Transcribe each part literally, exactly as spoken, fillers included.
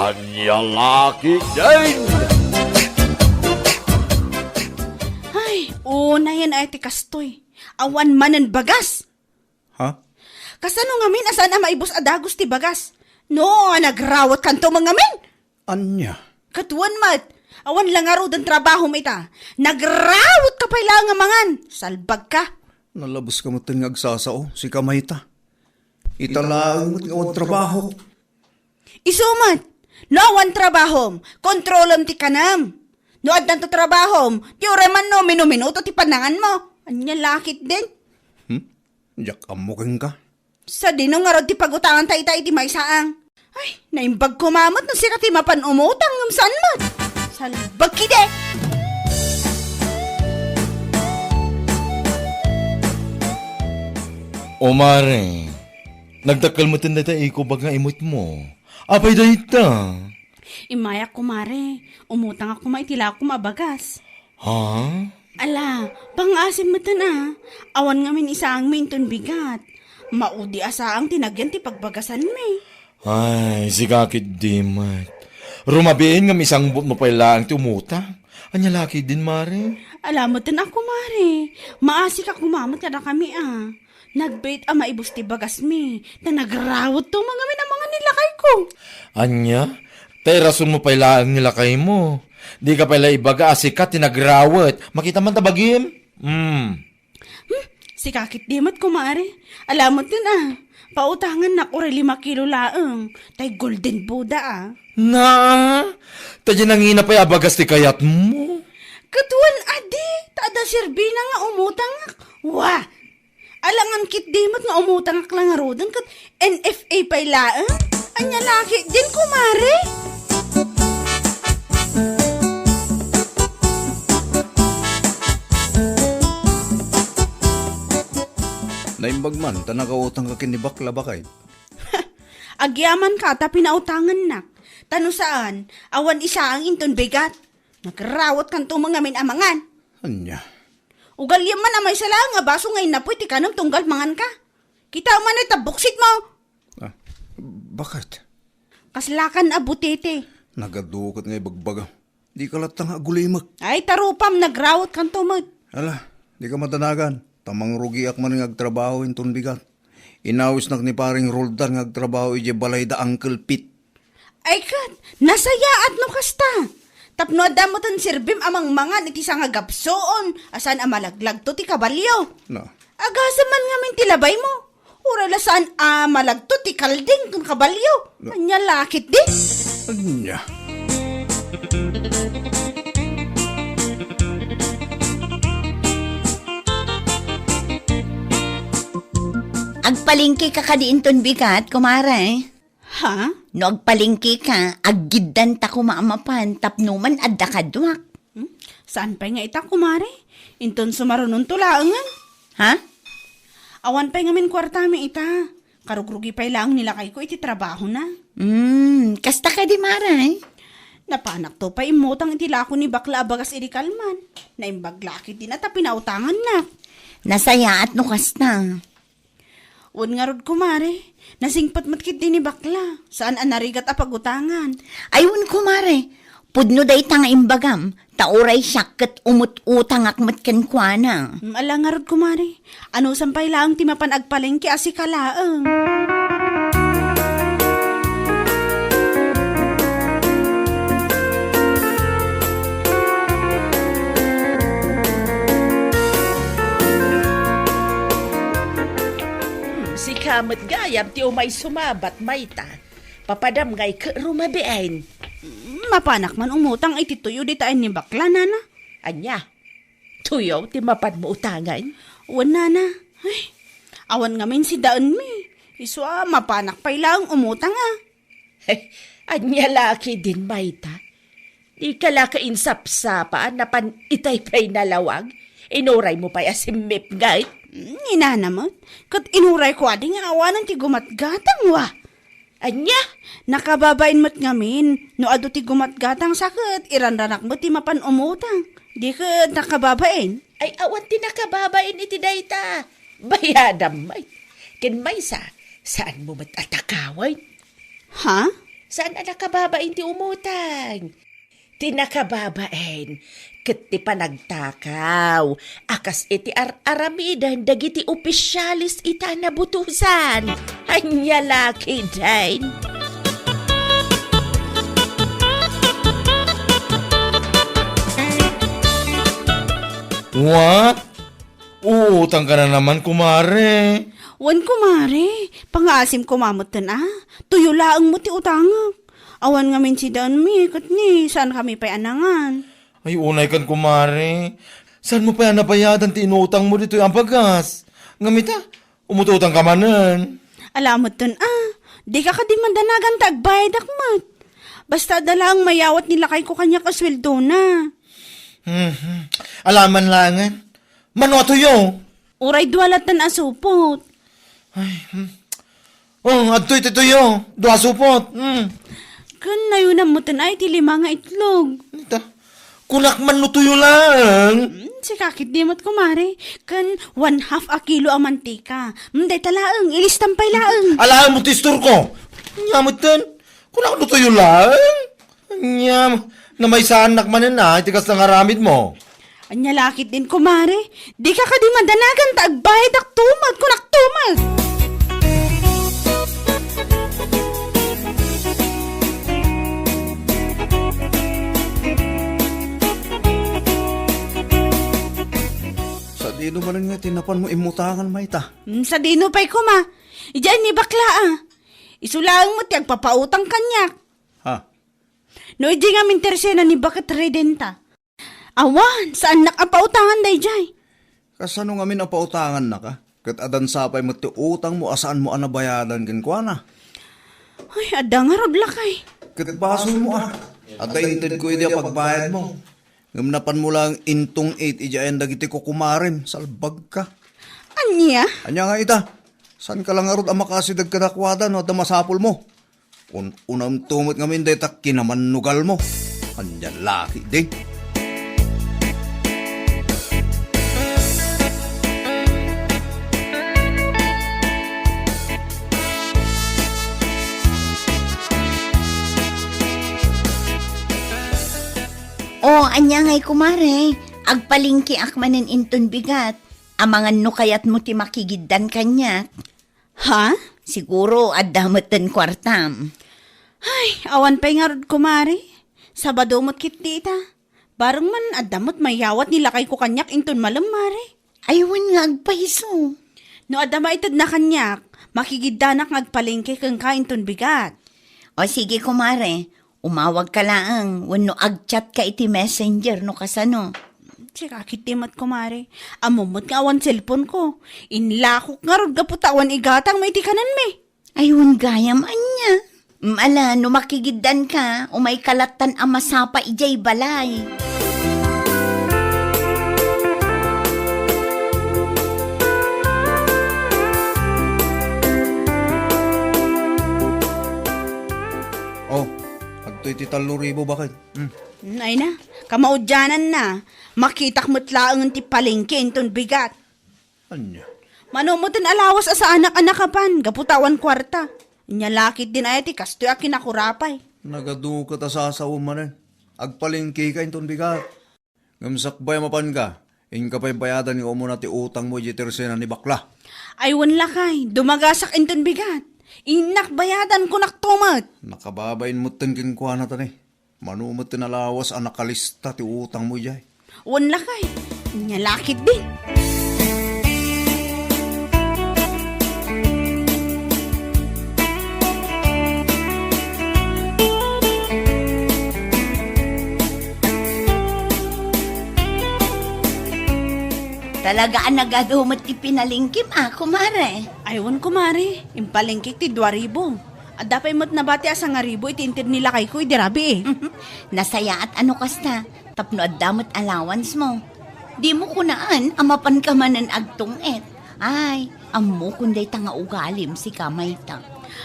Ania la ketdin? Ay, unayen ay ti kastoy. Awan manen bagas. Ha? Kasano ngamin a saan a maibus a dagus ti bagas? No, nagrawetkanto man ngamin. Ania? Ket wen met, awan la ngaruden trabahom ita. Nagrawet ka pay laeng a mangan. Salbag ka. Nalabes ka met nga agsasao, sika mayta. Ita laeng met nga awan trabaho. Isu met, no awan trabahom, kontrolem ti kanem. No addanto trabahom, ti uray man no minuminuto ti pananganmo. Ania la ketdin? Hmm? Diak ammo kenka. Sadino ngarud ti pagutanganta ita iti maysaang? Ay, naimbag koma met no sika ti mapan umutang ngem saan met. Salbag ketdi! O mare, nagdakkel metten dayta ikubag nga imutmo. Apay dayta? Immayak, kumare. Umutangak koma iti lakom a bagas. Ha? Ala, pangngaasim metten a. Awan ngamin isaangmi inton bigat. Maudi a saang ti nagyan ti pagbagasanmi. Ay, sika ketdi met. Rumabiin ngem isangbutmo pay laeng ti umutang. Ania la ketdin, mare? Ala metten a, kumare. Maasika koma met kadakami a. Nagbiit a maibus ti bagasmi, ta nagrawetto man ngamin a mangan ni lakayko. Ania? Ta irasonmo pay laeng ni lakaymo. Dika pay la ibaga a sika ti nagrawet. Makita man ta bagim. Hmm. Hmm, sika ketdi met, kumare. Ala metten a. Pautangannak uray lima kilo laeng. Tay Golden Buddha a. Na? Ta diay nangina pay a bagas ti kayatmo? Ket wen a di, ta adda serbina nga umutangak. Wa! Alangan ketdi met nga umutangak la ngaruden ket N F A pay laeng? Ania la ketdin, kumare? Naimbag man ta nakautang ka ken ni Bakla, baket. Agyaman ka ta pinautangannak. Ta no saan, awan isaang inton bigat. Nagrawetkanto man ngamin a mangan. Ania? Ugaliam man a maysa laeng a baso nga innapoy ti kanem tunggal manganka. Kitaem man ta buksitmo. Ah, baket? Kaslakan a butete. Nagadu ket nga ibagbaga. Dika latta nga agulimek. Ay, tarupam, nagrawetkanto met. Ala, dika madanagan. Ta mangrugiak man nga agtrabaho inton bigat. Inawisnak ni Paring Roldan nga agtrabaho idiay balay da Uncle Pete. Ay ket, nasayaat no kasta. Tapno adda metten serbim a mangmangan iti sangagapsuon a saan a malaglagto ti kabalio. No. Agasem man ngamin ti labaymo. Uray la saan a malagto ti kalding ken kabalio. No. Ania la ketdi? Ania? Agpalengke ka kadi inton bigat, kumare? Ha? No agpalengke ka, aggiddanta koma a mapan tapno man adda kaduak. Hmm? Saan pay nga ita, kumare? Inton sumarunonto laengen. Ha? Awan pay ngamin kuartami ita. Karugrugi pay laeng ni lakayko iti trabahona. Hmm, kasta kadi, mare? Napanakto pay immutang iti lako ni Bakla a bagas idi kalman. Naimbag la ketdin a ta pinautangannak. Nasayaat no kasta. Wen ngarud, kumare, nasingpet met ketdi ni Bakla. Saan a narigat a pagutangan. Ay, wen, kumare, pudno dayta nga imbagam, ta uray siak ket umut-utangak met kenkuana. Mm, ala ngarud, kumare, anusan pay laeng ti mapan agpalengke a sika laeng? Hmm, sika met gayam ti umay sumabat, mayta? Papadam ngay ket rumabiin. Hmm, mapanak man umutang iti tuyo dita ni Bakla, nana. Ania? Tuyo ti mapanmo utangan? Wen, nana. Ay, awan ngamin sidaenmi. Isu a, mapanak pay laeng umutang a. Ania la ketdin, mayta? Dika la ka insapsapa a napan itay pay nalawag? Inuraymo pay a simmipnget? Mm, inana met. Ket inurayko adi nga awanen ti gumatgatang, wa. Ania? Nakababain met ngamin. No adu ti gumatgatang sa ket iranranak met ti mapan umutang. Di ket nakababain. Ay, awan ti nakababain iti dayta. Bayadam met. Ken maysa, saanmo met a takawen? Ha? Saan a nakababain ti umutang. Ti nakababain, ket ti panagtakaw, a kas iti ar-aramiden dagiti opisyales ita nabutosan. Ania la ketdin? What? Uutang ka na naman, kumare. Wen, kumare. Pangaasim koma metten a. Tuyo laeng met ti utangek. Awan ngamin sidaenmi, ket ni, saan kami pay a nangan. Ay, unay kan, kumare. Saan mo pay a nabayadan ti inutang mo ditoy a bagas? Ngem ita, umututang ka manen. Ala metten a. Dika kadi madanagan ta agbayadak met. Basta adda laeng mayawat ni lakayko kaniak a sueldona. Mhm. Ala man laengen. Mano a tuyo? Uray dua latta a supot. Ay, hmm. Oh, adtoy ti tuyo. Dua supot. Hmm. Ken nayonam metten ay ti lima nga itlog. Ita. Kunak man no tuyo laeng. Hmm, sika ketdi met, kumare. Ken one half a kilo a mantika. Hmm, dayta laeng. Ilistam pay laeng. Alaem mo ti istorko. Ania metten? Kunak no tuyo laeng. Ania, namaysaannak manen a iti kasta nga aramidmo. Ania la ketdin, kumare? Dika kadi madanagan ta agbayadak tumet, kunak tumet. Sadino manen nga ti napanmo immutangan mayta? Hmm, sadino pay koma? Idiay ni bakla a. Isu laeng met ti agpapautang kaniak. Ha? No idi ngamin tersena ni baket redenta. Awan, saannak a pautangan daydiay. Kasano ngamin a pautangannaka? Ket adda sapay met ti utangmo a saanmo a nabayadan kenkuana. Ay, adda ngarud lakay. Ket basolmo a. Adda intedko idi a pagbayadmo. Ngem napanmo laeng intong-it idiay ayan dagiti kukumarem, salbagka. Ania? Ania nga ita? Saanka la ngarud a makasideg kadakuada no adda masapulmo? Un-unamto met ngamin dayta kinamannugalmo. Ania la ketdin? O, ania ngay, kumare? Agpalengkeak manen inton bigat. Amangan no kayatmo ti makigiddan kaniak. Ha? Siguro, adda metten kuartam. Ay, awan pay ngarud, kumare. Sabado met ketdi ita. Bareng man, adda met mayawat ni lakayko kaniak inton malem, mare. Ay, wen nga agpayso. No adda maitedna kaniak, makigiddanak nga agpalengke kenka inton bigat. O sige, kumare. Umawagka laeng wenno agchatka iti Messenger no kasano. Sika ketdi met, kumare. Ammom met nga awan cellphone-ko. Inlakok ngarud gapu ta awan igatangmo iti kanenmi. Ay, wen gayam ania. Mm, ala, no makigiddanka, umayka lattan a masapa idiay balay. Oh, adtoy ti tallo ribu, baket. Hmm. Ay na, kamaudiananna. Makitak met laengen ti palengke inton bigat. Ania? Mano metten a lawas a saanak a nakapan gapu ta awan kuarta. Ania la ketdin aya ti kastoy a kinakurapay. Nagadu ket a sasaom manen. Agpalengkeka inton bigat. Ngem sakbay a mapanka, inka pay bayadan nga umuna ti utangmo idiay tersena ni bakla. Ay, wen lakay, dumagasak inton bigat. Innak bayadan, kunak to met. Nakababain metten kenkuana ta ni. Mano met ti nalawas a nakalista ti utangmo idiay? Wen lakay, ania la ketdin. Talaga a nagadu met ti pinalengkem a, kumare. Ay, wen, kumare, impalengkek ti dua ribu. Adda pay met nabati a sangaribu iti inted ni lakayko idi rabii. Nasayaat a no kasta, tapno adda met allowance mo. Dimo kunaan a mapanka manen agtungit. Ay, ammokon dayta nga ugalim, sika mayta.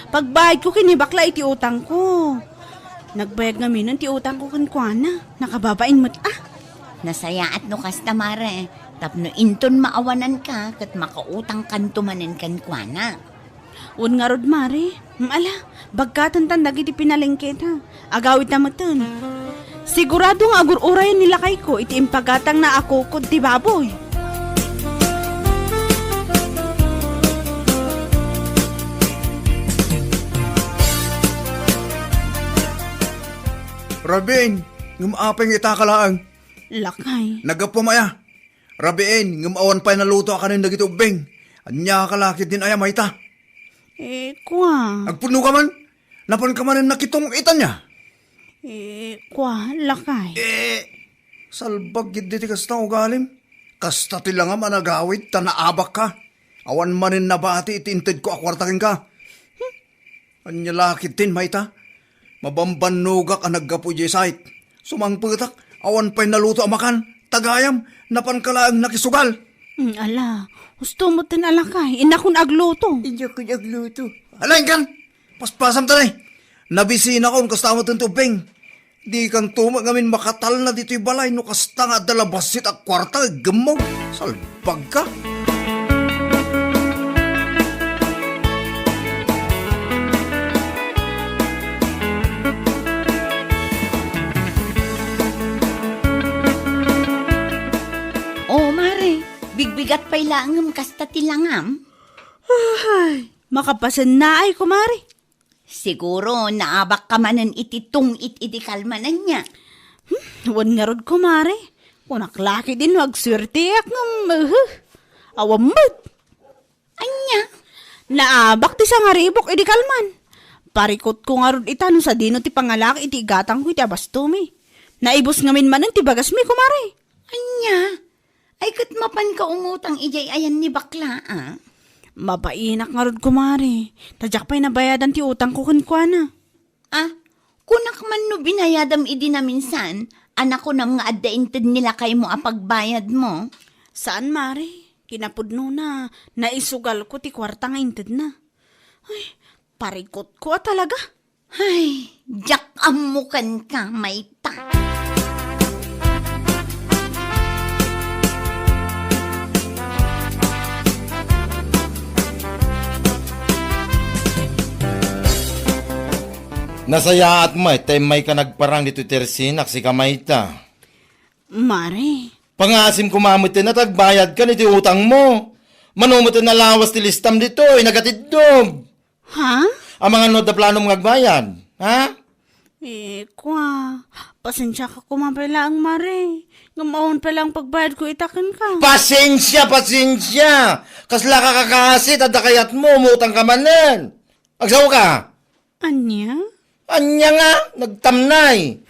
Pagbayadko ken ni bakla iti utangko. Nagbayad ngaminen ti utangko kenkuana. Nakababain met a. Nasayaat no kasta, mare, tapno inton maawananka ket makautangkanto manen kenkuana. Wen ngarud, Mare. Mm, ala, bagkatentan dagiti pinalengketa. Agawidta metten. Sigurado nga agur-urayen ni lakayko iti impagatangna a kukod ti baboy. Rabin, ngem apay nga itaka laeng? Lakay. Naggapuam aya. Rabin, ngem awan pay naluto a kanen dagiti ubbing. Ania ka la ketdin aya, mayta? Eh, kua. Agpudno ka man? Napan ka manen nakitong-itan nia? Eh, kua, lakay. Eh, salbag gid ti kasta ugalim. Kasta ti langam a nagawid ta naabak ka. Awan manen nabati iti intedko a kuarta kenka. Hmm? Ania la ketdin, mayta? Mabambannogak a naggapu idiay site. Sumangpetak, awan pay naluto a makan. Tagayam, napan ka laeng nakisugal. Hmm, ala, husto metten a lakay. Innakon agluto. Innakon agluto. Ala, inkan! Paspasam ta, nay. Nabisinakon, kasta metten ti ubbing. Dikanto met ngamin makatalna ditoy balay no kasta nga adda la bassit a kuarta nga gemmong. Salbagka. O, Mare, bigbigat pay laengem kasta ti langam? Ay, makapasennaay, kumare. Siguro, naabak ka manen iti tungit idi kalman, ania? Hmm, wen ngarud, kumare. Kunak la ketdin no agsuerteak ngem, uhu, awan met. Ania? Naabak ti sangaribok idi kalman. Parikutko ngarud ita no sadino ti pangalak iti igatangko iti abastomi. Naibus ngamin manen ti bagasmi, kumare. Ania? Ay, ket mapanka umutang idiay ayan ni bakla, a? Mabainak ngarud, kumare. Ta diak pay nabayadan ti utangko kenkuana. A, kunak man no binayadam idi naminsan, a nakunam nga adda inted ni lakaymo a pagbayadmo. Saan, mare. Kinapudnona, naisugalko ti kuarta nga intedna. Ay, parikutko a talaga. Ay, diak ammo kenka, mayta. Nasayaat met ta immayka nagparang ditoy tersinak, sika mayta. Mare. Pangaasim koma met ta agbayadkan iti utangmo. Mano met a lawas ti listam ditoy, nagatiddog. Ha? Amangan no adda planom nga agbayad, ha? Eh, kua, pasensiaka koma pay laeng, mare. Ngem awan pay laeng pagbayadko ita kenka. Pasensia, pasensia! Kasla ka kakaasit, adda kayatmo, umutang ka manen. Agsaoka? Ania? Ania nga? Nagtamnay.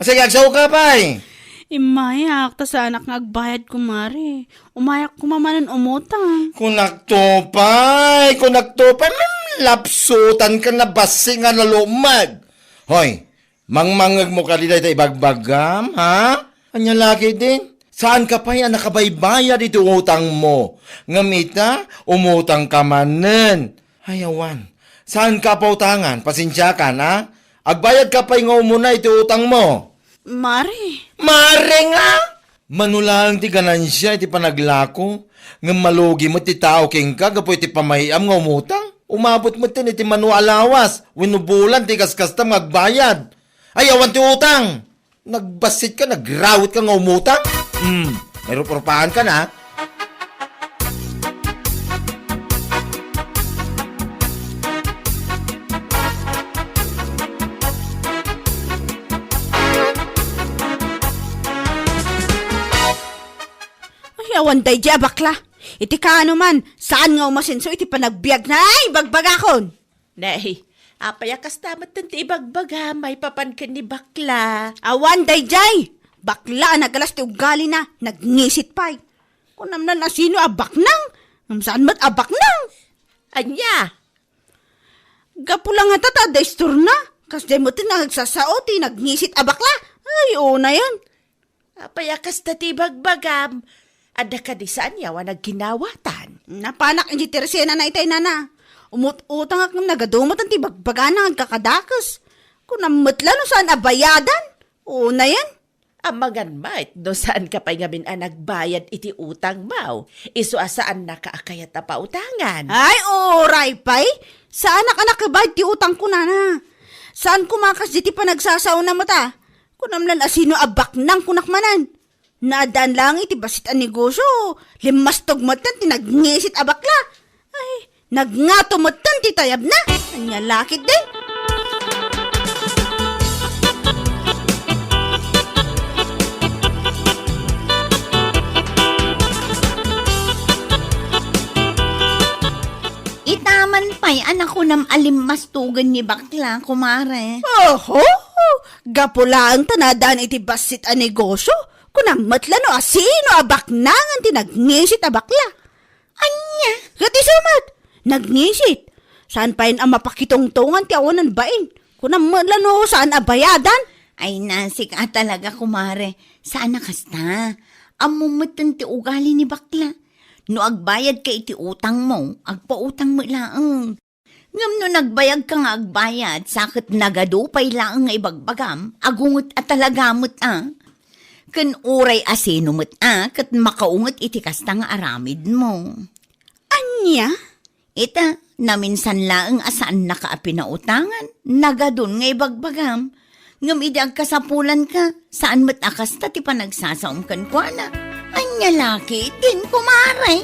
Sige, agsaoka pay. Immayak, ta saanak nga agbayad, kumare. Umayak koma manen umutang. Kunakto pay, kunakto pay, mm, lapsutan ka na bassit nga nalumag. Hoy, mangmangngegmo kadi dayta ibagbagam, ha? Ania la ketdin? Saan ka pay a nakabaybayad iti utangmo. Ngem ita, umutang ka manen. Ay, awan. Saan ka pautangan? Pasensiakan, a? Agbayad ka pay nga umuna iti utangmo. Mare. Mare nga! Mano laeng ti ganansia iti panaglako, ngem malugi met ti tao kenka gapu iti pamay-am nga umutang. Umabot met iti mano a lawas wenno bulan ti kaskastam nga agbayad. Ay, awan ti utang! Nagbassit ka, nagrawit ka nga umutang? Hmm, may rup-rupahan ka na. Ay, awan daydi a bakla. Iti kaano man, saan nga umasenso iti panagbiagna? Ay, bagbagakon! Nay, apay a kasta metten ti ibagbagam maipapan ken ni bakla? Awan daydiay! Bakla a nagalas ti ugalina, nagngisit pay. Kunam nan a sino a baknang? Ngem saan met a baknang? Ania? Gapu la ngata ta adda istorna, kasdiay metten nga agsasao ti nagngisit a bakla. Ay, unayen. Apay a kasta ti ibagbagam? Adda kadi saan nga awan agginawatan? Napanak idiay tersiana itay, nana. Umut-utangak ngem nagadu met ti bagbagana nga agkakadakes. Kunam met la no saan a bayadan. Unayen. Amangan met no saanka pay ngamin a nagbayad iti utangmo, isu a saannaka a kayat a pautangan. Ay, uray pay! Saanak a nakabayad ti utang kunana. Saan koma a kasdi ti panagsasaona met a. Kunam lan a sino a baknang kunak manen. Naaddaan laeng iti bassit a negosio, limmastog metten ti nagngisit a bakla. Ay, nagngato metten ti tayabna. Ania la ketdin? Itaman pay a nakunam a limmastogen ni bakla, kumare. Oho! Gapu laeng ta naaddaan iti bassit a negosio, kunam met la no a sino a baknangan ti nagngisit a bakla. Ania? Ket isu met, nagngisit. Saan pay a mapakitungtongan ti awanan bain. Kunam met la no saan a bayadan. Ay, nasik a talaga, kumare. Saan a kasta. Ammom metten ti ugali ni bakla. No agbayadka iti utangmo, agpautang met laeng. Ngem no nagbayagka nga agbayad, sa ket nagadu pay laeng nga ibagbagam, agunget a talaga met a. Ken uray a sino met a, ket makaunget iti kasta nga aramidmo. Ania? Ita, naminsan laeng a saannaka a pinautangan, nagadun nga ibagbagam. Ngem idi agkasapulanka, saan met a kasta ti panagsasaom kenkuana. Ania la ketdin, kumare?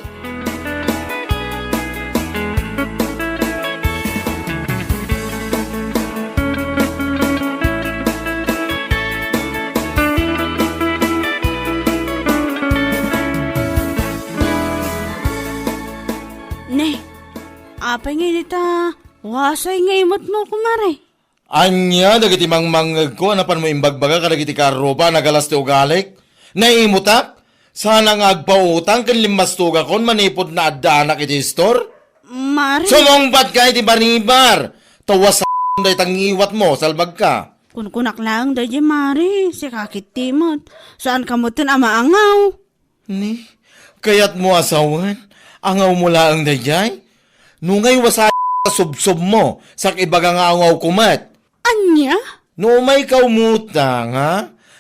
Ne, apay nga dita wasay nga imutmo, kumare? Ania dagiti mangmangngegko a napanmo imbagbaga kadagiti karrupa a nagalas ti ugalik? Naimutak? Sana nga agpautang ken limmastogakon manipud naaddaanak iti istor? Mare. Sumungbatka iti baribar! Tawas dayta ngiwatmo, salbagka. Kunkunak laeng daydiay, mare. Sika ketdi met. Saanka metten a maangaw. Ni, kayatmo a sawen, angawmo laeng daydiay? No ngay wasa a subsobmo, sak ibaga nga angawko met. Ania? No umayka umutang, ha?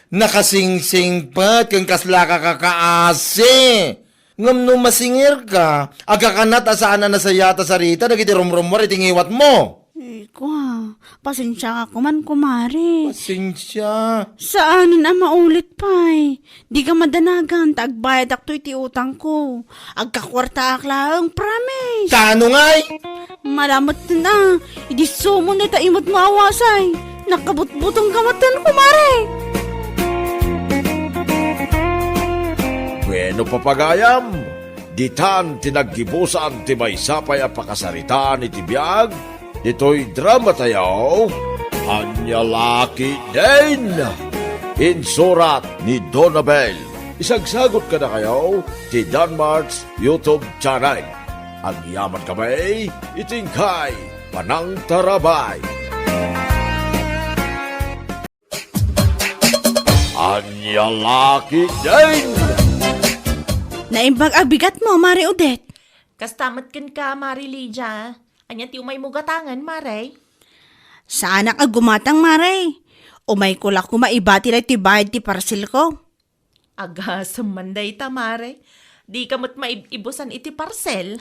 Nakasingsingpet ken kaslaka kakaasi. Ngem no masingerka, agkakanat a saan a nasayat a sarita dagiti rumrummuar iti ngiwatmo. Iko, ah. Pasensiaka koman, kumare. Pasensia. Saanen a maulit pay. Dika madanagan ta agbayadakto iti utangko. Agkakuartaak laeng, promise. Tano ngay? Malamet ten a, idi sumon dayta imutmo a wasay. Nakabutbutongka metten, kumare. Bueno, papagayam, ditan ti naggibusan ti maysa pay a pakasaritaan iti biag ditoy dramatayo, Ania la ketdin! Insurat ni Donabel. Isagsagut kadakayo ti Danmart's YouTube channel. Agyamankami iti inkay panangtarabay. Ania la ketdin! Naimbag a bigatmo, Mare Odette. Kasta met kenka, Mare Lydia. Ania ti umaymo gatangen, Mare? Saanak a gumatang, Mare. Umayko la koma ibati daytoy bayad ti parcelko. Agasem man dayta, Mare. Dika met maib-ibusan iti parcel.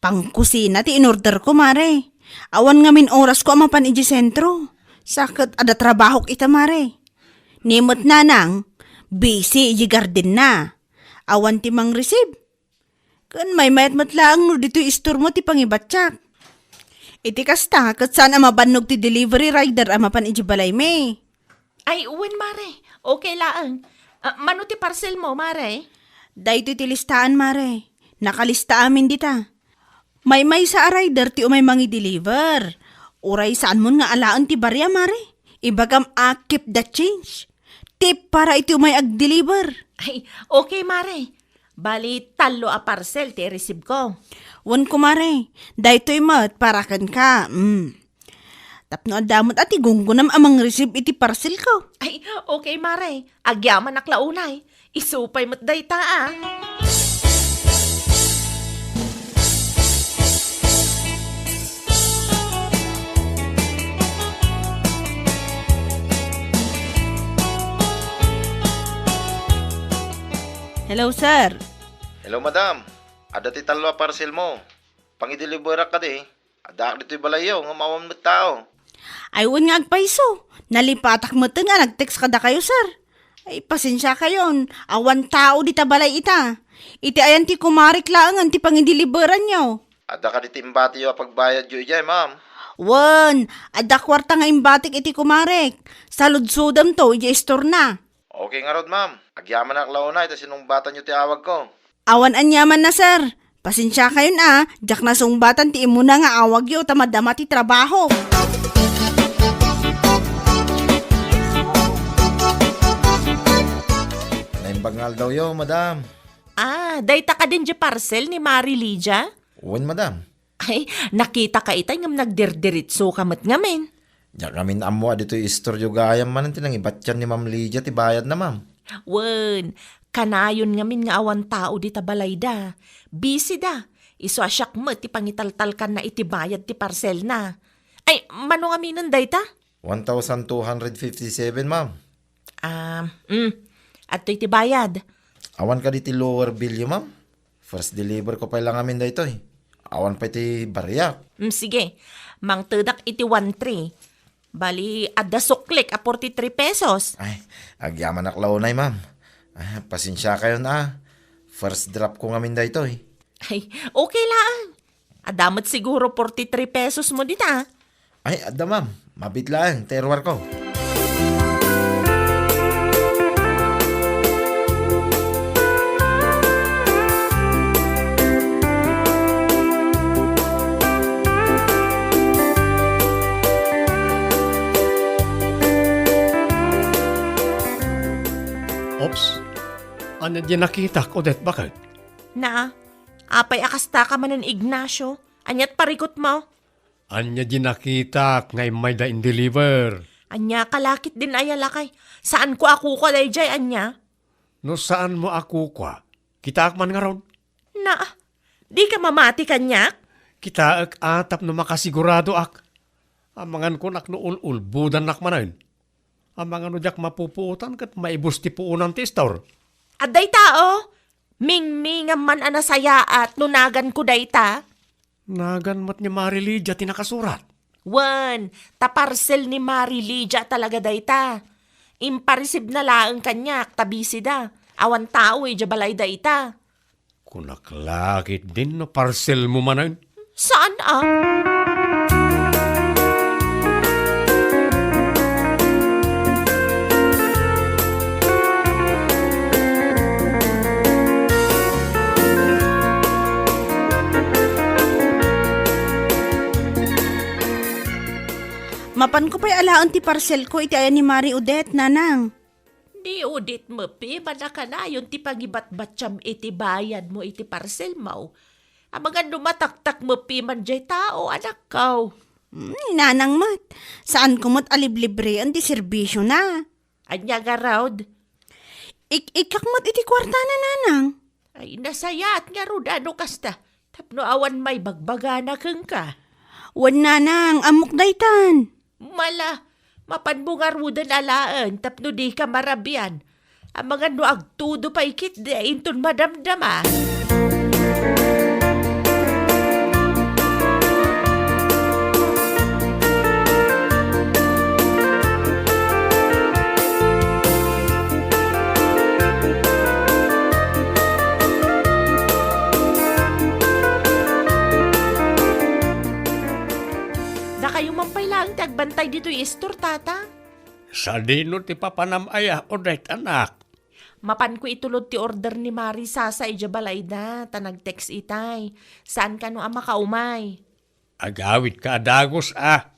Pangkusina ti inorderko, Mare. Awan ngamin orasko a mapan idiay sentro. Sa ket adda trabahok ita, Mare. Ni met nanang, busy idiay gardenna. Awan ti mangreceive. Ken maymayat met laeng no ditoy istormo ti pangibatiak. Iti kasta, ket saan a mabannog ti delivery rider a mapan idiay balaymi. Ay, wen, Mare. Okay laeng. Ah, mano ti parcelmo, Mare? Daytoy ti listaan, Mare. Nakalista amin dita. Maymaysa a rider ti umay mangi-deliver. Uray saanmon nga alaen ti baria, Mare. Ibagam a keep the change. Tip para iti umay ag-deliver. Ay, okay, Mare. Bali, tallo a parcel ti i-receive ko. Wen, kumare. Daytoy met para kenka. Mm. Tapno adda met a ti gunggonam a mangreceive iti parcelko. Ay, okay, Mare. Agyamanak la unay. Isu pay met dayta, a. Hello, sir. Hello, madam. Adda ti tallo a parcel mo. Pangideliverak kadi. Addaak ditoy balayyo, ngem awan met tao. Ay, wen nga agpayso. Nalipatak met nga nag-text kadakayo, sir. Ay, pasensiakayon. Awan tao dita balay ita. Iti ayan ti kumarek laengen ti pangideliveranyo. Adda kadi ti imbatiyo a pagbayadyo idiay, ma'am? Wen, adda kuarta nga imbatik iti kumarek. Saludsodemto idiay istorna. Okay ngarud, ma'am. Agyamanak la unay ta sinungbatanyo ti awagko. Awan aniamanna, sir. Pasensiakayon a, diak nasungbatan ti immuna nga awagyo ta madama ti trabaho. Naimbag nga aldawyo, madam. Ah, dayta kadin diay parcel ni Mari Lydia? Wen, madam. Ay, nakitaka itay ngem nagdirdiritsoka met ngamin. Diak ngamin ammo a ditoy istoryo gayam manen ti nangibatian ni Ma'am Lydia ti bayadna, ma'am. Wen, kanayon ngamin nga awan tao dita balayda. Busy da. Isu a siak met ti pangitaltalkanna iti bayad ti parcelna. Ay, mano ngaminen dayta? One thousand two hundred fifty-seven, ma'am. Ah, mm. Adtoy ti bayad. Awan kadi ti lower billyo, ma'am? First deliver ko pay la ngamin daytoy. Awan pay ti bariak. Mm, sige. Mangtedak iti one three. Bali, adda suklik a forty-three pesos. Ay, agyamanak la unay, ma'am. Ah, pasensiakayon a. First drop ko ngamin daytoy. Ay, okay laeng. Adda met siguro forty-three pesos mo dita. Ay, adda, ma'am. Mabiit laeng, ti iruarko. Ops, ania diay nakitak, Odette, baket? Naa, apay a kastaka manen, Ignacio? Aniat parikutmo? Ania diay nakitak nga immayda in-deliver? Ania ka la ketdin aya lakay? Saanko a kukua daydiay, ania? No saanmo a kukua, kitaek man ngarud. Na, dika mamati kaniak? Kitaek a tapno makasiguradoak. Amangan kunak no ul-ulbodannak manen. Amangan no diak mapupuotan ket maibus ti puonan ti istor. Adda ita, o. Mingmingam man a nasayaat no naganko dayta. Nagan met ni Mari Lydia ti nakasurat. Wen, ta parcel ni Mari Lydia talaga dayta. Imparisibna laeng kaniak ta busy da. Awan tao idiay balayda ita. Kunak la ketdin no parcelmo manen? Saan a? Mapanko pay alaen ti parcelko iti ayan ni Mari Odette, nanang. Ni Odette met piman a kanayon ti pangibatbatiam iti bayadmo iti parcelmo. Amangan no mataktak met piman diay tao, anakko. Hmm, ni nanang met. Saanko met a liblibreen ti serbisiona. Ania ngarud? Ik-ikkak met iti kuartana, nanang. Ay, nasayaat ngarud a no kasta, tapno awan maibagbagana kenka. Wen, nanang, ammok daytan. Mala, mapanmo ngaruden alaen tapno dika marabian. Amangan no agtudo pay ketdi inton madamdama. Dakayo man pay laeng ti agbantay ditoy istor, tata. Sadino ti papanam aya, Odette, anak? Mapanko itulod ti order ni Mari Sasa idiay balayda, ta nag-text itay. Saan kano a makaumay. Agawidka a dagus a.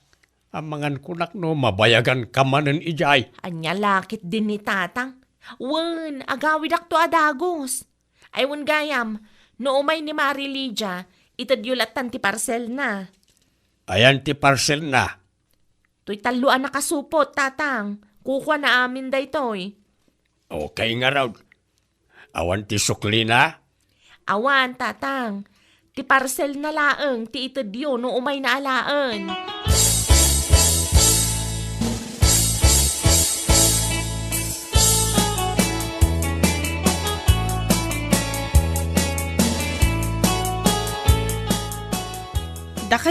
Amangan kunak no mabayaganka manen idiay. Ania la ketdin ni tatang? Wen, agawidakto a dagus. Ay, wen gayam, no umay ni Mari Lydia, itedyo lattan ti parcelna. Ayan ti parcelna? Toy tallo a nakasupot, tatang. Kukuana amin daytoy. Okay ngarud. Awan ti suklina? Awan, tatang. Ti parcelna laeng ti itedyo no umayna alaen.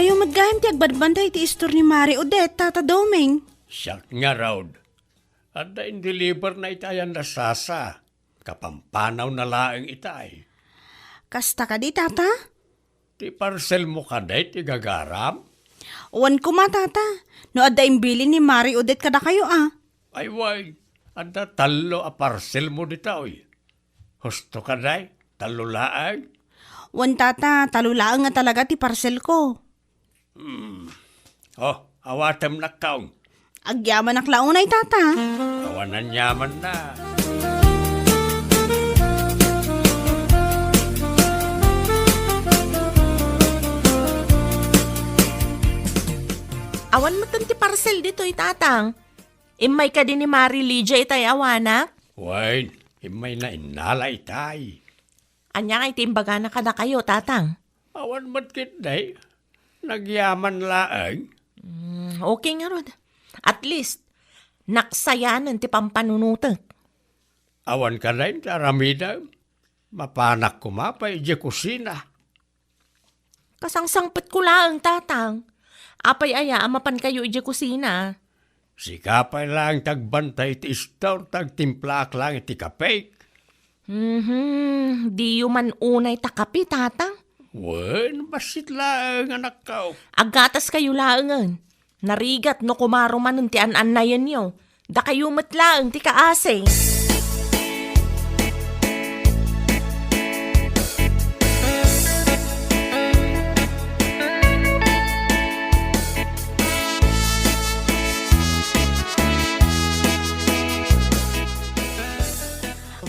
Ayo met gayam ti agbadbantay iti istor ni Mari Odette, Tata Doming. Siak ngarud. Adda indeliverna iti ayan a sasa. Kapampanawna laeng itay. Kasta kadi, Tata? Ti parcelmo kadi ti gagaram? Wen koma, Tata. No adda imbilin ni Mari Odette kadakayo, a. Ay, wen. Adda tallo a parcelmo ditoy. Husto kadi? Tallo laeng? Wen, Tata, tallo laeng nga talaga ti parcelko. Hmm. Oh, awatem, nakkaw. Agyamanak la unay, Tata. Awan aniamanna. Awan metten ti parcel ditoy, Tatang. Immay kadi ni Mari Lydia itay awanak? Wen, immayna innala itay. Ania ngay ti imbagana kadakayo, Tatang? Awan met ketdi. Nagyaman laeng. Mm, okay ngarud. At least, naksayanen ti pampanunotek. Awan kadi ti aramidem. Mapanak koma pay idiay kusina. Kasangsangpetko laeng, Tatang. Apay aya a mapankayo idiay kusina? Sika pay laeng ti agbantay iti istor, ta agtimplaak laeng iti kapek. Mhm, diyo man unay ta kape, Tatang? Wen, bassit laeng, anakko. Aggataskayo laengen. Narigat no kumarumanen ti an-annayenyo. Dakayo met laeng ti kaasi.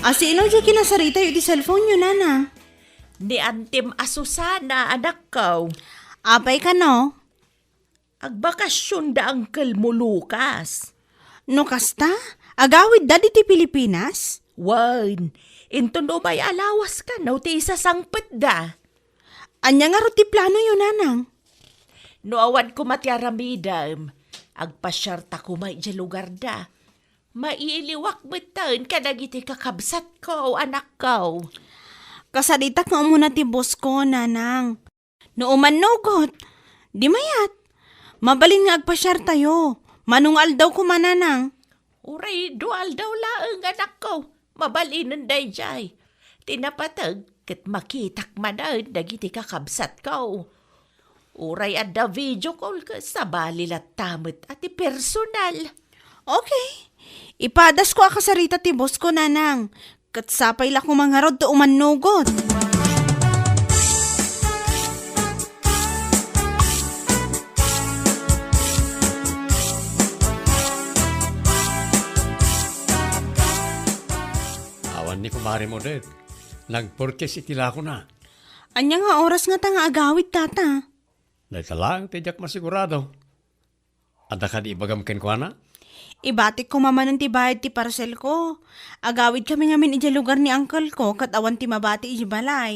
A, sino diay kinasaritayo iti cellphone-yo, Nanang? Ni Antim a Susana, anakko. Apay kano? Agbakasyon da Uncle mo Lucas. No kasta, agawidda ditoy Pilipinas? Wen, inton umay a lawas kano ti isasangpetda. Ania ngarud ti planoyo, Nanang? No awan koma ti aramidem, agpasiarta koma idiay lugarda. Mailiwak metten kadagiti kakabsatko, anakko. Kasaritak nga umuna ti bossko, Nanang. No umannugot, di mayat. Mabalin nga agpasiartayo. Mano nga aldaw koma, Nanang? Uray dua aldaw laeng, anakko. Mabalinen daydiay. Ti napateg, ket makitak manen dagiti kakabsatko. Uray adda video call ket sabali latta met a ti personal. Okay. Ipadasko a kasarita ti bossko, Nanang. Ket sapay la koma ngarud ta umannugot. Awan ni Kumare Modet. Nagpurkis iti lakona. Ania nga oras ngata nga agawid, Tata? Dayta laeng ti diak masigurado. Adda kadi ibagam kenkuana? Ibatik koma manen ti bayad ti parcelko. Agawidkami ngamin idiay lugar ni uncleko ket awan ti mabati idiay balay.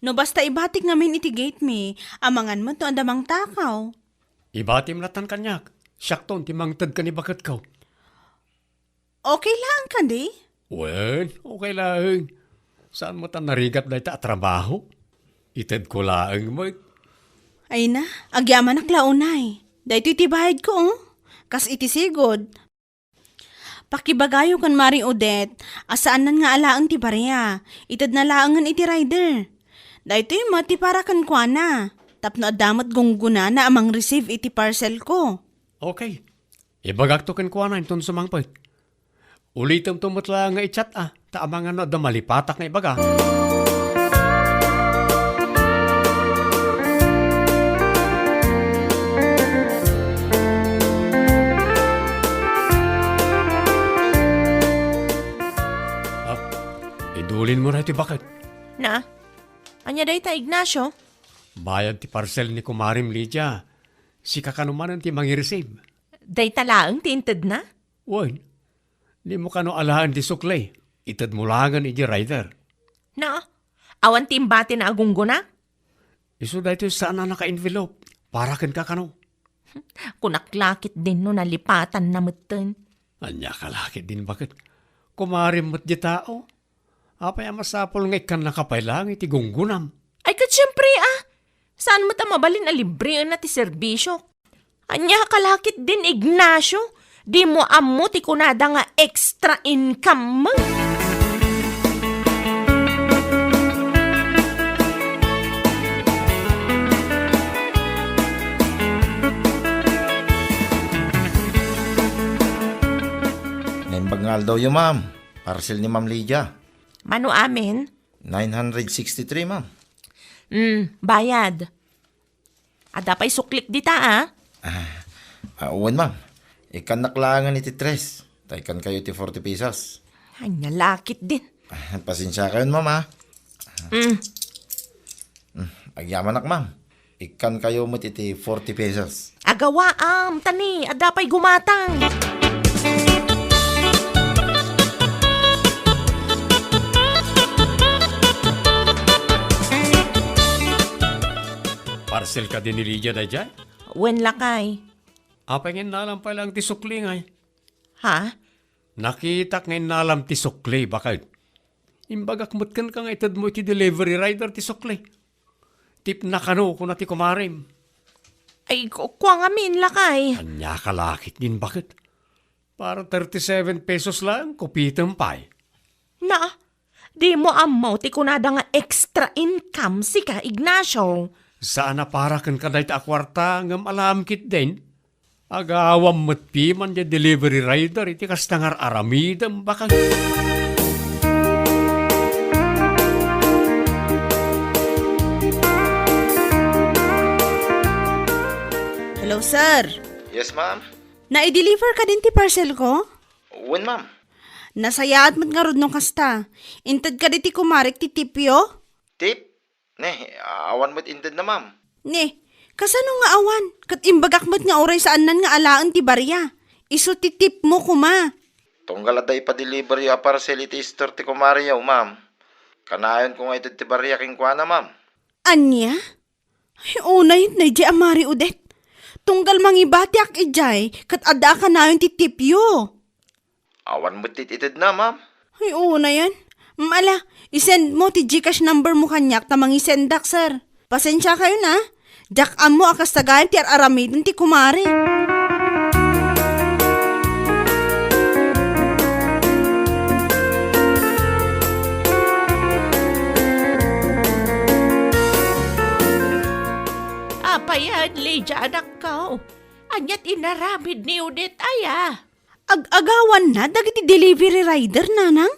No basta ibatik ngamin iti gate mi, amangan met no adda mangtakaw. Ibatim lattan kaniak. Siakton ti mangted ken ni baketko. Okay laeng kadi? Wen, okay laeng. Saan met a narigat dayta a trabaho? Itedko laeng met. Ay na, agyamanak la unay. Daytoy ti bayadko, oh. Kas iti sigud. Pakibagayo ken Mari Odette a saannan nga alaen ti barea. Itedna laengen iti rider. Daytoy met ti para kenkuana. Tapno adda met gunggonana a mangreceive iti parcelko. Okay. Ibagakto kenkuana inton sumangpet. Ulitemto met laeng nga i-chat a, ta amangan no adda malipatak nga ibaga. Ah, idulinmo daytoy baket. Na, ania dayta, Ignacio? Bayad ti parcel ni kumarem Lydia. Sika kano manen ti mangi-receive. Dayta laeng ti intedna? Wen, dimo kano alaen ti sukli. Itedmo laengen idiay rider. Na, awan ti imbatina a gunggona? Isu daytoy saan a naka-envelope. Para kenka kano. Kunak la ketdin no nalipatanna metten. Ania ka la ketdin baket? Kumarem met diay tao. Apay a masapul nga ikkannaka pay laeng iti gunggonam? Ay, ket siempre, a. Saan met a mabalin a libreenna ti serbisiok. Ania ka la ketdin, Ignacio? Dimo ammo ti kunada nga extra income mo? Naimbag nga aldawyo, ma'am. Parcel ni Ma'am Lydia. Mano amin? Nine hundred sixty-three, ma'am. Mm, bayad. Adda pay suklik dita, a? Ah, ah, wen, ma'am. Ikkannak laengen iti tres. Ta ikkankayo ti forty pesos. Ania la ketdin. Ah, pasensiakayon, ma'am, a. Mm. Mm, agyamanak, ma'am. Ikkankayo met iti forty pesos. Agawaam, ta ni, adda pay gumatang. Parcel kadi ni Lydia daydiay? Wen, lakay. Apay nga innalam pay laeng ti sukli, ngay? Ha? Nakitak nga innalam ti sukli, baket. Imbagak met kenka nga itedmo iti delivery rider ti sukli. Tipna kano, kuna ti kumarem. Ay, ku-, kua ngamin, lakay. Ania ka la ketdin, baket? Para thirty-seven pesos laeng, kupitem pay. Na, dimo ammo ti kunada nga extra income sika, Ignacio. Saan a para kenka dayta a kuarta, ngem alaem ketdin. Agawam met piman diay delivery rider iti kasta nga ar-aramidem, baket. Hello, sir. Yes, ma'am. Nai-deliver kadin ti parcel ko? Wen, ma'am. Nasayaat met ngarud no kasta. Inted kadi ti kumarek ti tipyo? Tip? Ne, awan met intedna, ma'am. Ne, kasano nga awan? Ket imbagak met nga uray saannan nga alaen ti baria. Isu ti tipmo koma. Tunggal adda ipadeliveryo a parcel iti store ti kumareyo, ma'am. Kanayon ko nga ited ti baria kenkuana, ma'am. Ania? Ay, unayen daydiay a Mari Odette. Tunggal mangibatiak idiay, ket adda a kanayon ti tipyo. Awan met ti itedna, ma'am. Ay, unayen. Mala, i-send mo ti GCash number mo kaniak ta mangisendak, sir. Pasensiakayon, a. Diak ammo a kasta gayam ti ar-aramiden ti kumare. Apay a, Lydia, anakko? Ania ti inaramid ni Odette aya? Ag-agawanna dagiti delivery rider, nanang?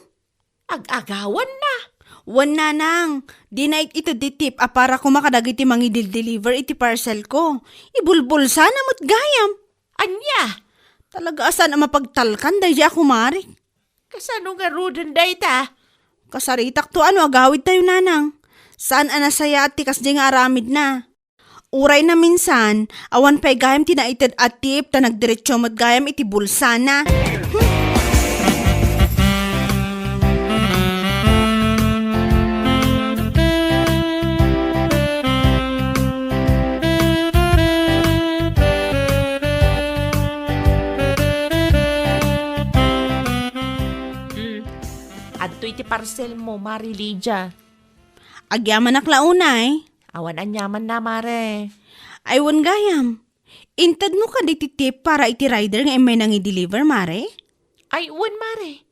Ag-agawanna? Wen, nanang, dina it-, ited ti tip a para koma kadagiti mangidildeliver iti parcel ko. Ibulbulsana met gayam. Ania? Talaga a saan a mapagtalkan daydiay a kumare. Kasano ngaruden dayta? Kasaritak to no agawidtayo, nanang. Saan a nasayaat ti kasdiay nga aramidna. Uray naminsan, awan pay gayam ti naited a tip ta nagdiretso met gayam iti bulsana. Hmm. Adtoy ti parcel mo, Mari Lydia. Agyamanak la unay. Awan aniamanna, mare. Ay, wen gayam. Intedmo kadi ti tip para iti rider nga immay nangi-deliver, mare? Ay, wen, mare.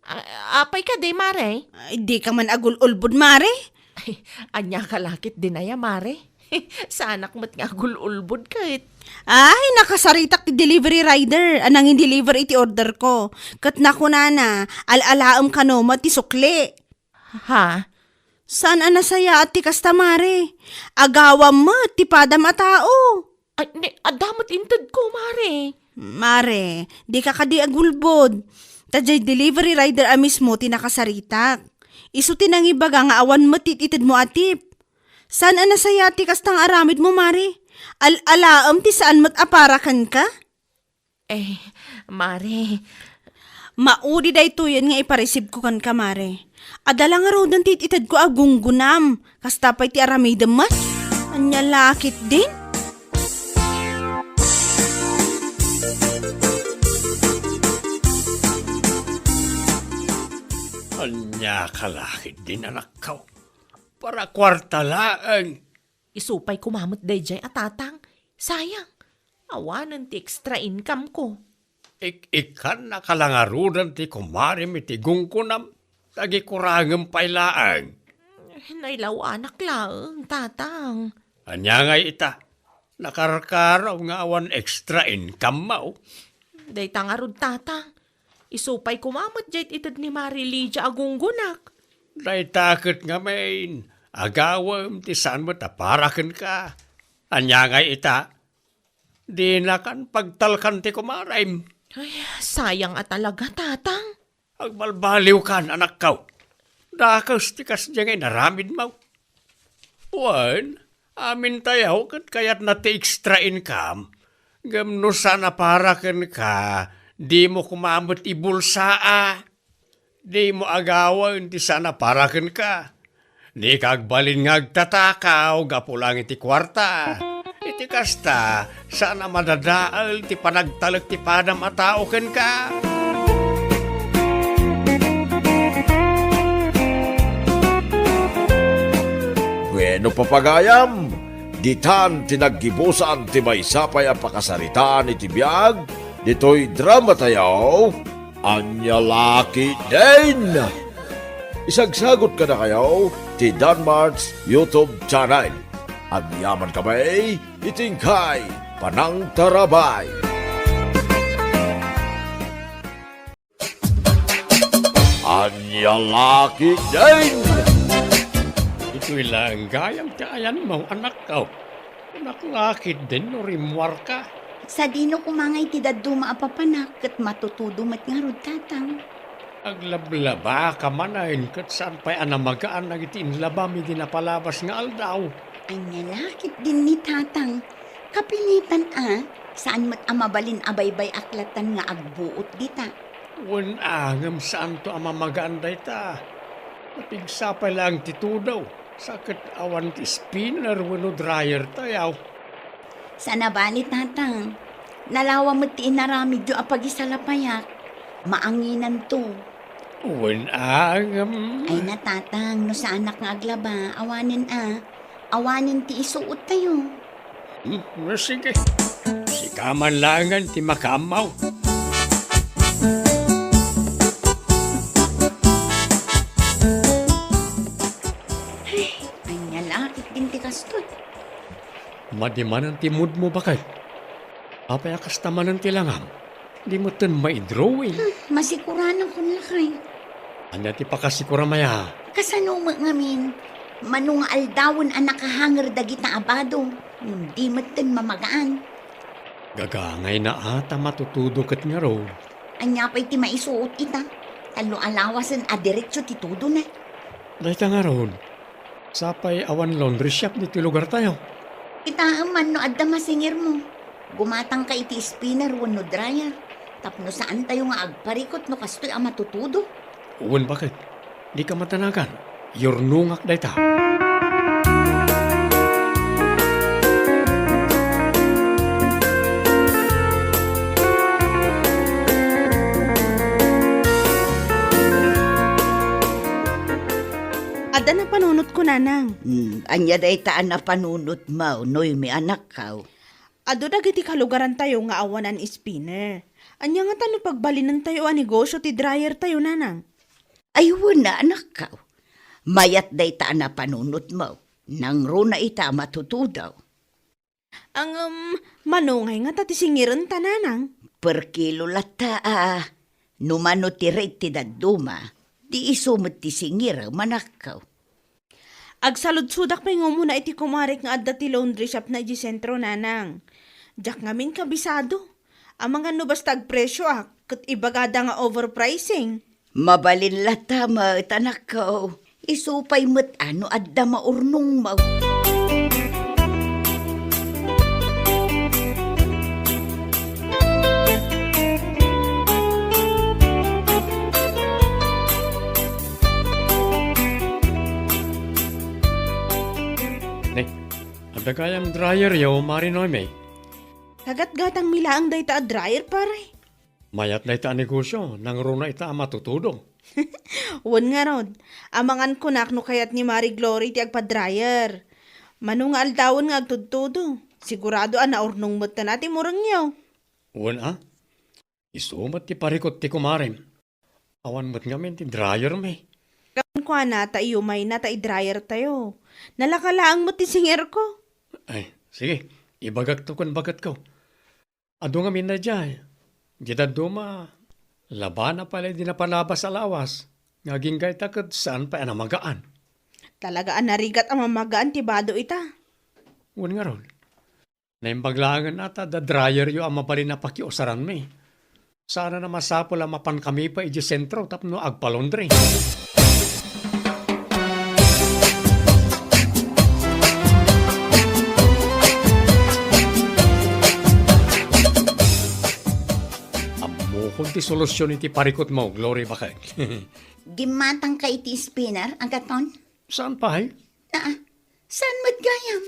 A-, apay kadi, mare? Ay, dika man agul-ulbod, mare. Ay, ania ka la ketdin aya, mare? Saanak met nga agul-ulbod ket. Ay, nakasaritak ti delivery rider a nangi-deliver iti order ko. Ket nakunana, al-alaem kano met ti sukli. Ha? Saan a nasayaat ti kasta, mare? Agawam met ti padam a tao. Ay, ne, adda met intedko, mare. Mare, dika kadi agulbod. Ta diay delivery rider a mismo ti nakasaritak. Isu ti nangibaga nga awan met ti itedmo a tip. Saan a nasayaat ti kasta nga aramidmo, mare? Al-alaem ti saan met a para kenka? Eh, mare. Maudi daytoyen nga ipareceive ko kenka, mare. Adda la ngaruden ti it-itedko a gunggunam. Kasta pay ti aramidem met. Ania la ketdin? Ania ka la ketdin, anakko? Para kuarta laeng. Isu pay koma met daydiay a tatang. Sayang. Awanen ti extra income ko. Ik-ikkannaka la ngaruden ti kumarem iti gunggonam, ta gikurangem pay laeng. Nailawanak laeng, tatang. Ania ngay ita? Nakarkaraw nga awan extra income mo? Dayta ngarud, tatang. Isu pay koma met diay ited ni Mari Lydia a gunggonak. Dayta ket ngamin, agawem ti saan met a para kenka. Ania ngay ita? Dinakan pagtalkan ti kumarem. Ay, sayang a talaga, tatang. Agbalbaliwkan, anakko. Dakes ti kasdiay nga inaramidmo. Wen, amintayo ket kayatna ti extra income. Ngem no saan a para kenka, dimo koma met ibulsaa. Dimo agawen ti saan a para kenka. Dika agbalin nga agtatakaw gapu laeng iti kuarta. Iti kasta, saan a madadael ti panagtalek ti padam a tao kenka. Wenno, papagayam, ditan ti naggibusan ti maysa pay a pakasaritaan iti biag ditoy dramatayo. Ania la ketdin? Isagsagut kadakayo ti Danmart's YouTube channel. Agyamankami iti inkay panangtarabay. Ania la ketdin? Ditoy laeng gayam ti ayanmo, anakko. Kunak la ketdin no rimmuarka. Sadino koma ngay ti dadduma a papanak ket matutudo met ngarud, tatang. Aglablabaka manen ket saan pay a namagaan dagiti inlabam idi napalabas nga aldaw. Ania la ketdin ni tatang? Kapinetan a, saan met a mabalin a baybay-ak latan nga agbuot dita. Wen a, ngem saanto a mamagaan dayta. Napigsa pay laeng ti tudo, sa ket awan ti spinner wenno dryer tayo. Saan a bale, tatang. Nalawa met ti inaramidyo a pagisalapayak. Maanginanto. Wen a, ngem. Ay na, tatang, no saanak nga aglaba, awanen a. Awanen ti isuot tayo. Hmm, no, sige. Sika man laengen ti makaammo. Ay, ania la ketdin ti kastoy? Madi manen ti moodmo, baket. Apay a kasta manen ti langam? Di metten maidrawing. Hmm, masikuranakon lakay. Ania ti pakasikuram aya? Kasano met ngamin? Mano nga aldawen a nakahanger dagita a bado, ngem di metten mamagaan. Gagangayna a ta matutudo ket ngarud. Ania pay ti maisuot ita? Tallo a lawasen a diretso ti tudona. Dayta ngarud, sapay awan laundry shop ditoy lugartayo. Kitaem man no adda masingirmo. Gumatangka iti spinner wenno dryer. Tapno saantayo nga agparikut no kastoy a matutudo. Wen, baket. Dika madanagan. Yurnongak dayta. Adda napanunotko, nanang. Hmm, ania dayta a napanunotmo, Noemi, anakko? Adu dagiti kalugarantayo nga awanan spinner. Ania ngata no pagbalinentayo a negosyo ti dryertayo, nanang? Ay, wen a, anakko. Mayat dayta a napanunotmo. Nangruna ita a matutudo. Ngem, mano ngay ngata ti singirenta, nanang? Per kilo latta a. No mano ti rate ti dadduma, di isu met ti singirem, anakko. Agsaludsodak pay nga umuna iti kumarek nga adda ti laundry shopna idiay sentro, nanang. Diak ngamin kabisado. Amangan no basta agpresioak, ket ibagada nga overpricing. Mabalin latta met, anakko. Isu pay met a no adda maurnongmo. Ne, adda gayam dryeryo, Mari Noemi? Kagatgatangmi laeng dayta a dryer, pare. Mayat dayta a negosyo, nangruna ita a matutudo. Wen ngarud, amangan kunak no kayat ni Mari Glory ti agpa-dryer. Mano nga aldawen nga agtudtudo, sigurado a naurnong met ta na ti murengyo. Wen a, isu met ti parikut ti kumarem. Awan met ngamin ti dryer mi. Kuana ta iyumayna ta i-dryer tayo. Nalaka laeng met ti singerko. Ay, sige, ibagakto ken baketko. Adu ngamin daydiay. Di dadduma, labana pay la idi napanabas a lawas, nga agingga ita ket saan pay a namagaan. Talaga a narigat a mamagaan ti bado ita. Wen ngarud, naimbag laengen a ta adda dryeryo a mabalin a pakiusaranmi. Saan a masapul a mapankami pay idiay sentro tapno agpalaundry. Ammokon ti solusion iti parikutmo, Glory, baket. Gimmatangka iti spinner, Agaton? Saan pay? Naa, saan met gayam?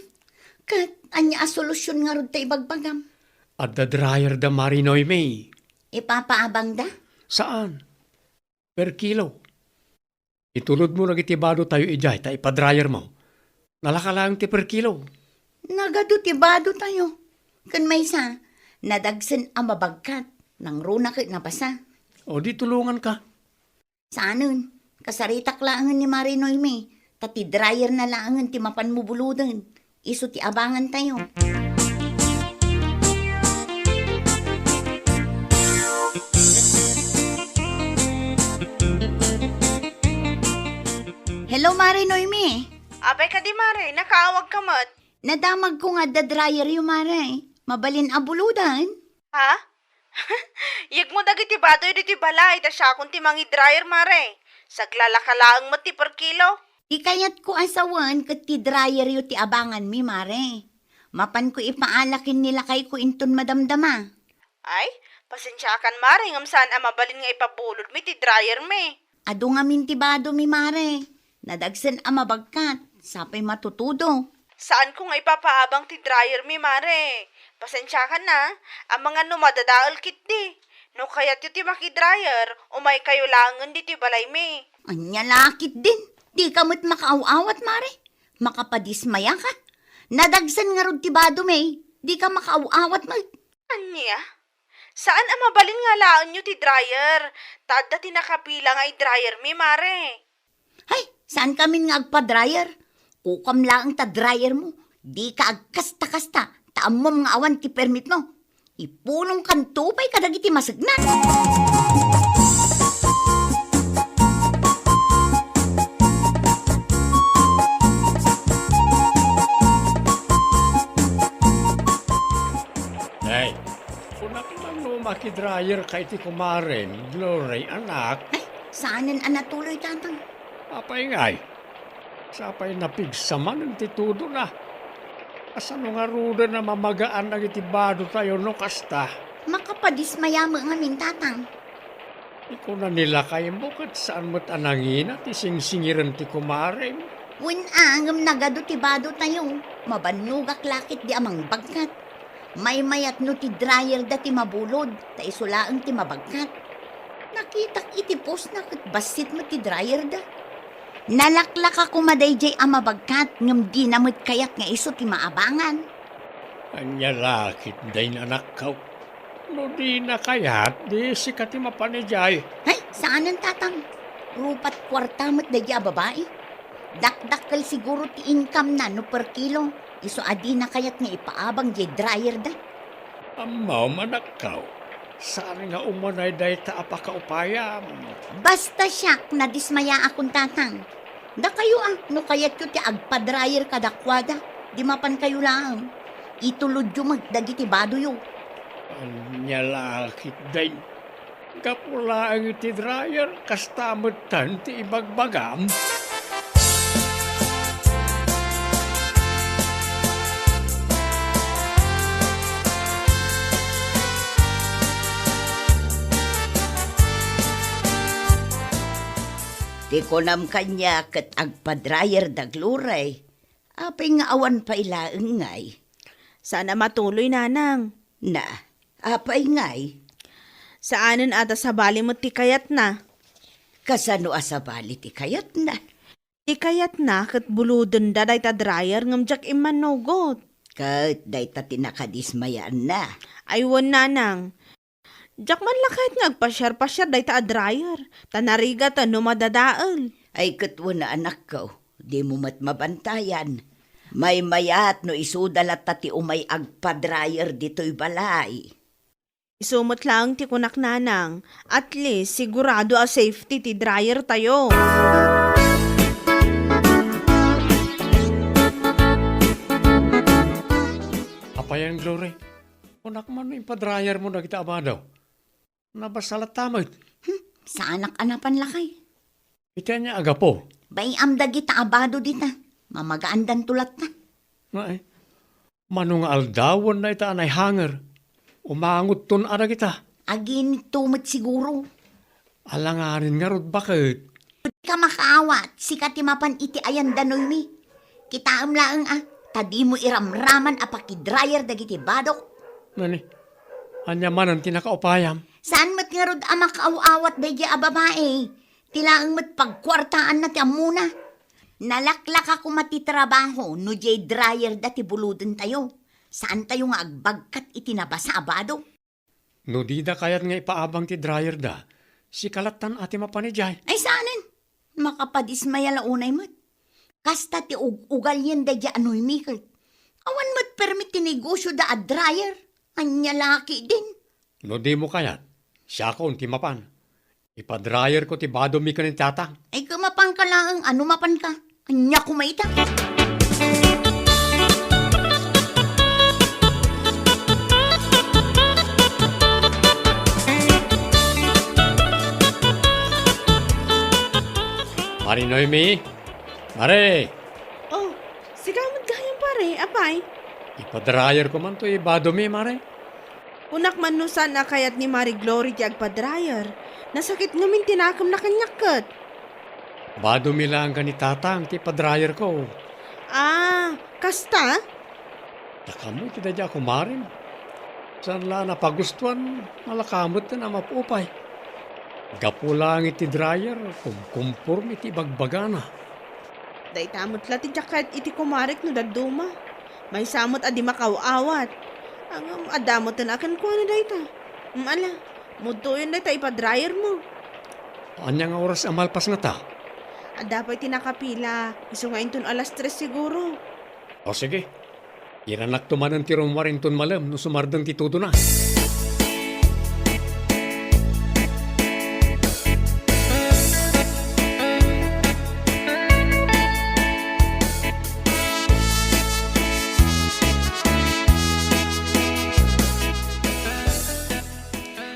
Ket ania a solusion ngarud ta ibagbagam? Adda dryer da, Mare Noemi. Ipapaabangda? Saan? Per kilo. Itulodmo dagiti bado tayo idiay ta ipa-dryer mo. Nalaka laeng ti per kilo. Nagadu ti bado tayo. Ken maysa, nadagsen a mabagkat, nangruna ket nabasa. O di tulonganka. Saanen, kasaritak laengen ni Mare Noemi, ta ti dryer na laengen ti mapanmo buloden. Isu ti abangan tayo. Hello, Mare Noemi. Apay kadi, Mare, nakaawagka met. Nadamagko nga adda dryeryo, Mare. Mabalin a buloden? Ha? Yegmo dagiti badoyo ditoy balay, ta siakon ti mangi-dryer, Mare. Saglalaka laeng met ti per kilo. Ti kayatko a sawen ket ti dryeryo ti abanganmi, Mare. Mapanko ipaala ken ni lakayko inton madamdama. Ay, pasensiakan, Mare, ngem saan a mabalin nga ipabulodmi ti dryermi. Adu ngamin ti badomi, Mare. Nadagsen a mabagkat, sapay matutudo. Saanko nga ipapaabang ti dryermi, Mare. Pasensiakan na, amangan no madadael ketdi. No kayatyo ti maki-dryer, umaykayo laengen ditoy balaymi. Ania la ketdin? Dika met makaaw-awat, Mare. Makapadismayaka. Nadagsen ngarud ti badomi, dika makaaw-awat met. Ania? Saan a mabalin nga alaenyo ti dryer? Ta adda ti nakapila nga i-dryermi, Mare. Hay, saankamin nga agpa-dryer? Kukam laeng ta dryermo. Dika agkasta-kasta, ta ammom nga awan ti permitmo. Ipulongkanto pay kadagiti masegna. Ay, kunak man no maki-dryer ka iti kumarem, Glory, anak. Ay, saanen a natuloy, Tatang. Apay ngay? Sapay napigsa manen ti tudona. Kasano ngaruden a mamagaan dagiti bado tayo no kasta? Makapadismaya met ngamin, Tatang. Ikuna ni lakaymo ket saan met a nangina ti singsingiren ti kumarem. Wen a, ngem nagadu ti bado tayo. Mabannogak la ketdi a mangbagkat. Maymayat no ti dryer da ti mabulod, ta isu laeng ti mabagkat. Nakitak iti post na ket bassit met ti dryer da. Nalaklaka koma daydiay a mabagkat ngem dina met kayat nga isu ti maabangan. Ania la ketdin, anakko? No dina kayat, di sika ti mapan idiay. Hay, saanen, Tatang. Rupat kuarta met daydiay a babai. Dakdakkel siguro ti income na no per kilo. Isu a dina kayat nga ipaabang diay dryer da. Ammom, anakko, saan nga umanay dayta a pakaupayam. Basta siak, nadismayaakon, Tatang. Dakayo a, no kayatyo ti agpa-dryer kadakuada, di mapankayo laeng. Itulodyo met dagiti badoyo. Ania la ketdin? Gapu laeng iti dryer, kasta metten ti ibagbagam. Ti kunam kaniak ket agpa-dryer da, Glory. Apay nga awan pay laeng ngay? Saan a matuloy, nanang. Na, apay ngay? Saanen a ta sabali met ti kayatna. Kasano a sabali ti kayatna? Ti kayatna ket bulodenda dayta dryer ngem diak immanugot. Ket dayta ti nakadismayaanna. Ay wen, nanang. Diak man la kayat nga agpasiar-pasiar dayta a dryer, ta narigaten no madadael. Ay ket wen a, anakko, dimo met mabantayan. Maymayat no isuda latta ti umay agpa-dryer ditoy balay. Isu met laeng ti kunak, nanang. At least, sigurado a safety ti dryer tayo. Apayen, Glory? Kunak man no impa-dryer mo dagita a bado. Nabasa latta met. Hmm, saanak a napan, lakay. Iti ania a gapu? Bay-am dagita a bado dita. Mamagaandanto latta. Ay, mano nga aldawen dayta a naihanger? Umangodton a dagita. Aginitto met siguro. Alanganin ngarud, baket? Dika makaawat, sika ti mapan iti ayan da Noemi. Kitaem laeng a, ta dimo iramraman a pakidryer dagiti badok. Nani, ania manen ti nakaupayam? Saan met ngarud a makaaw-awat daydiay a babai? Ti laeng met pagkuartaanna ti ammona. Nalaklaka koma ti trabaho no diay dryer da ti bulodentayo. Saantayo nga agbagkat iti nabasa a bado. No dida kayat nga ipaabang ti dryer da, sika lattan a ti mapan idiay. Ay, saanen? Makapadismaya la unay met. Kasta ti ug-ugalien daydiay a Noemi ket. Awan met permi ti negosio da a dryer. Ania la ketdin? No dimo kayat, siakon ti mapan. Ipa-dryer ko ti badomi ken ni Tatang. Ay, kamapanka laeng, ano mapanka? Ania koma ita? Mari Noemi, Mari! Oh, sika met gayam, pare, apay? Ipa-dryer ko man toy badomi, Mari. Kunak man no saan a kayat ni Mari Glory ti agpa-dryer. Nasakit ngamin ti nakemna kaniak ket. Badomi laeng ken ni Tatang ti ipa-dryer ko. Ah, kasta? Dakam iti daydiay a kumarem. Saan la a napagustuan, malakamet a maupay. Gapu laeng iti dryer, kumkumporme ti ibagbagana. Dayta met la ti diak kayat iti kumarek no dadduma. Maysa met a di makaw-awat. Ngem adda met a kenkuana dayta. Ala, mudtoyon dayta ipa-dryer mo. Ania nga oras a malpas ngata? Adda pay ti nakapila, isu nga inton alas tres siguro. O sige, iranakto manen ti rummuar inton malem no sumardeng ti tudona.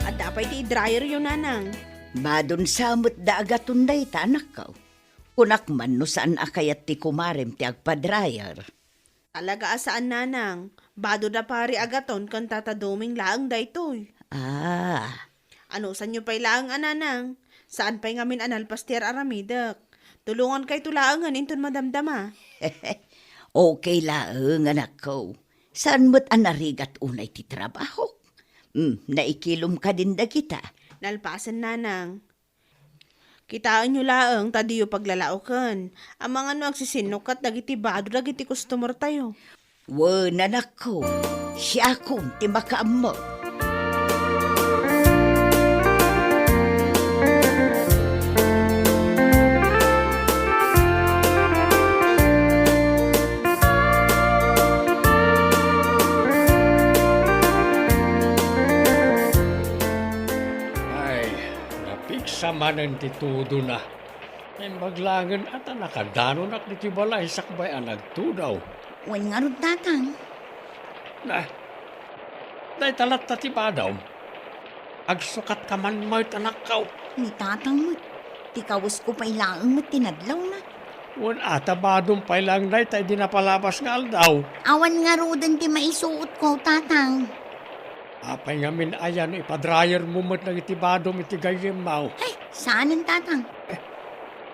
Adda pay ti dryer yo, nanang. Madon sa met da agaton dayta, anakko. Kunak man no saan a kayat ti kumarem ti agpa-dryer. Talaga a saan, nanang. Bado da pari agaton ken tata Doming laeng daytoy. Ah. Anusanyo pay laeng a, nanang. Saan pay ngamin a nalpas ti ar-aramidek. Tulongankayto laengen inton madamdama. Okay laeng, anakko. Saan met a narigat unay ti trabahok? Hmm, naikilom kadin dagita. Nalpasen, nanang. Kitaenyo laeng ta diyo paglalaoken. Amangan no agsisinnukat dagiti bado dagiti customer tayo. Wen, anakko, siakon ti makaammo. Ay, napigsa manen ti tudona. Naimbag laengen a ta nakadanonak ditoy balay sakbay a nagtudaw. Wen ngarud, Tatang. Na, dayta latta ti badom. Agsukatka man met, anakko. Ni Tatang met. Ti kawesko pay laeng met ti nadlawna. Wen a, ta badom pay laeng dayta idi napalabas nga aldaw. Awan ngaruden ti maisuotko, Tatang. Apay ngamin aya no ipa-dryer mo met dagiti badom iti gayyemmo? Ay, saanen, Tatang.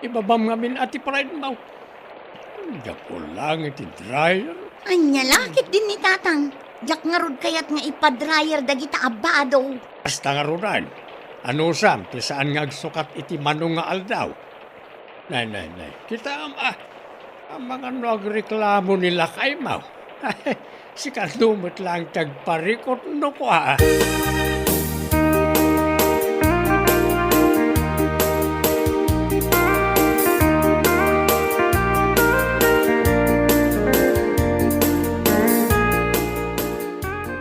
Ibabam ngamin a ti pride mo. Gapu lang iti dryer. Ania la ketdin ni Tatang. Diak ngarud kayat nga ipa-dryer dagita a bado. Kasta ngaruden. Anusam ti saan nga agsukat iti mano nga aldaw? Nay, nay, nay. Kitaem, ah, amangan no agreklamo ni lakaymo. Sika met laeng ti agparikut no kua.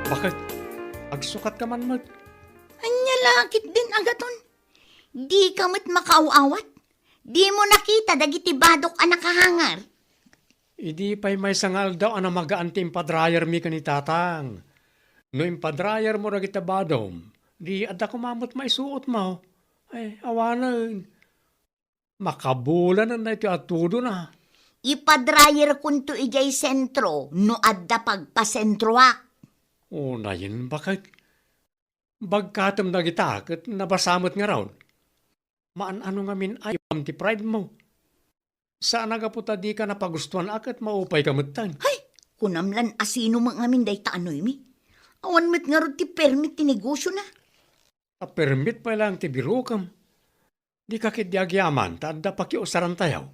Baket, agsukatka man met? Ania la ketdin, Agaton? Dika met makaaw-awat? Dimo nakita dagiti badok a nakahanger? Idi pay maysa nga aldaw a namagaan ti impadrayermi ken ni Tatang. No impadrayermo dagiti badom, di adda koma met maisuotmo. Ay, awanen. Makabulanen daytoy a tudona. Ipadrayerkonto idiay sentro no adda pagpasentroak. Unayen, baket. Bagkatem dagita ket nabasa met ngarud. Maan-ano ngamin a ipaam ti pride mo. Saan a gapu ta dika napagustuan a ket maupayka metten. Hay! Kunam lan a sino met ngamin dayta a Noemi. Awan met ngarud ti permit ti negosiona. A permit pay laeng ti birokem. Dika ketdi agyaman ta adda pakiusarantayo.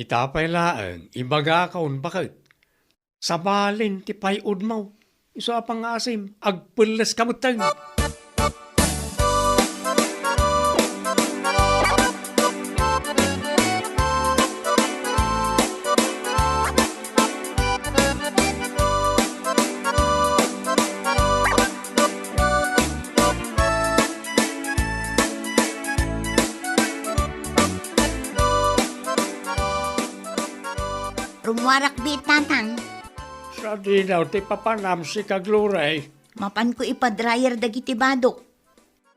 Ita pay laeng, ibagakon, baket. Sabalin ti pay-odmo. Isu a pangngaasim, agpelleska metten. Rummuarak bi, Tatang. Sadino ti papanam, sika, Glory? Mapanko ipadrayer dagiti badok.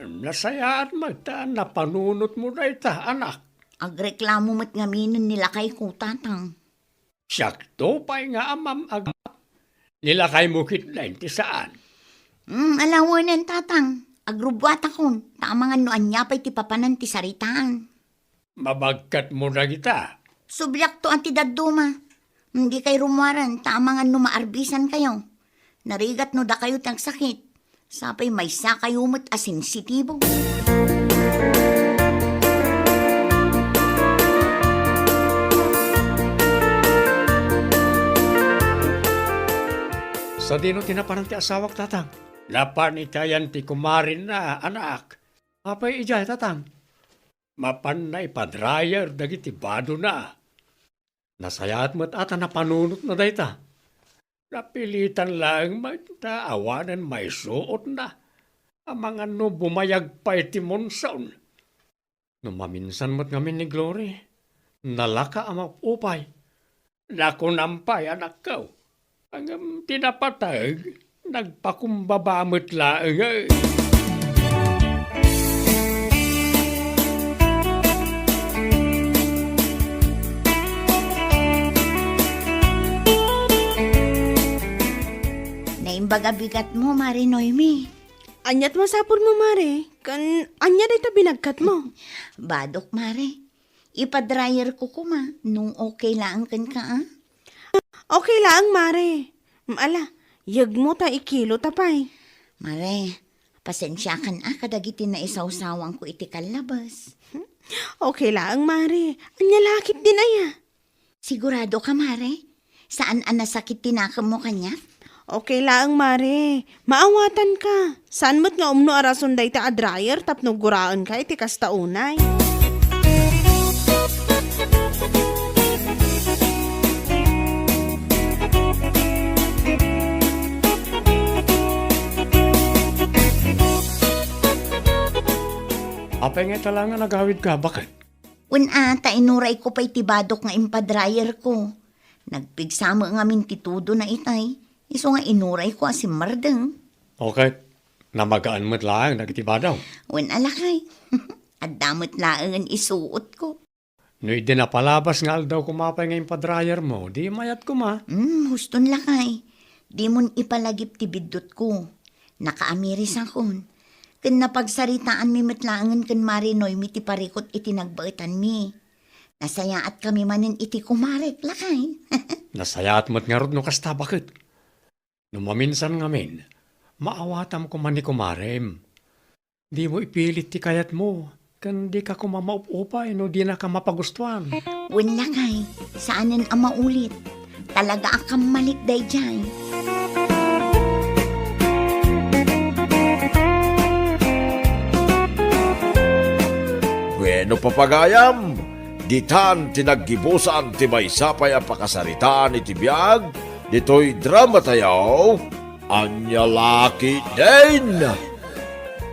Nasayaat met ta napanunotmo dayta, anak. Agreklamo met ngaminen ni lakayko, Tatang. Siakto pay nga amam-, ag-, ni lakaymo ketdin ti saan. Mm, alawenen, Tatang. Agrubbuatakon, ta amangan no ania pay ti papanan ti saritaan. Mabagkatmo dagita. Subliakto a ti dadduma. Dikay rummuaren, ta amangan no maarbisankayo. Narigat no dakayo ti agsakit. Sapay maysakayo met a sensitibo. Sadino ti napanan ti asawak, Tatang? Napan ita yan ti kumarenna, anak. Apay idiay, Tatang? Mapanna ipadrayer dagiti badona. Nasayaat met a ta napanunotna dayta. Napilitan laeng met ta awanen maisuotna. Amangan no bumayag pay ti monson. No maminsan met ngamin ni Glory, nalaka a maupay. Nakunam pay, anakko. Ngem ti napateg, nagpakumbaba met laeng, eh. Naimbag a bigatmo, Mare Noemi. Aniat masapulmo, Mare? Ken ania dayta binagkatmo? Badok, Mare. Ipadrayerko koma, no okay laeng kenka, a? Okay laeng, Mare. Mm, ala, yegmo ta ikilota pay. Mare, pasensiakan a kadagiti naisawsawanko iti kallabes. Okay laeng, Mare. Ania la ketdin aya? Sigurado ka, Mare? Saan a nasakit ti nakemmo kaniak? Okay laeng, Mare. Maawatanka. Saan met nga umno a rason dayta a dryer tapno guraenka iti kasta unay. Apay nga ita laeng nga nagawidka, baket? Wen a, ta inurayko pay ti badok nga impadrayerko. Nagpigsa met ngamin ti tudona itay, isu nga inurayko a simmardeng. Okay. Namagaan met laeng dagiti badok. Wen a, lakay. Adda met laengen isuotko. No idi napalabas nga aldaw koma pay nga impadrayermo, di mayat koma. Hmm, huston, lakay. Dimon ipalagip ti biddutko. Nakaamirisakon. Ken napagsaritaanmi met laengen ken Mare Noemi ti parikut iti nagbaetanmi. Nasayaatkami manen iti kumarek, lakay. Nasayaat met ngarud no kasta, baket. No maminsan ngamin, maawatam koma ni kumarem. Dimo ipilit ti kayatmo. Ken dika koma maupupay no dinaka mapagustuan. Wen lakay, saanen a maulit. Talaga a kammalik daydiay. Wenno, papagayam, ditan ti naggibusan ti maysa pay a pakasaritaan iti biag ditoy dramatayo. Ania la ketdin?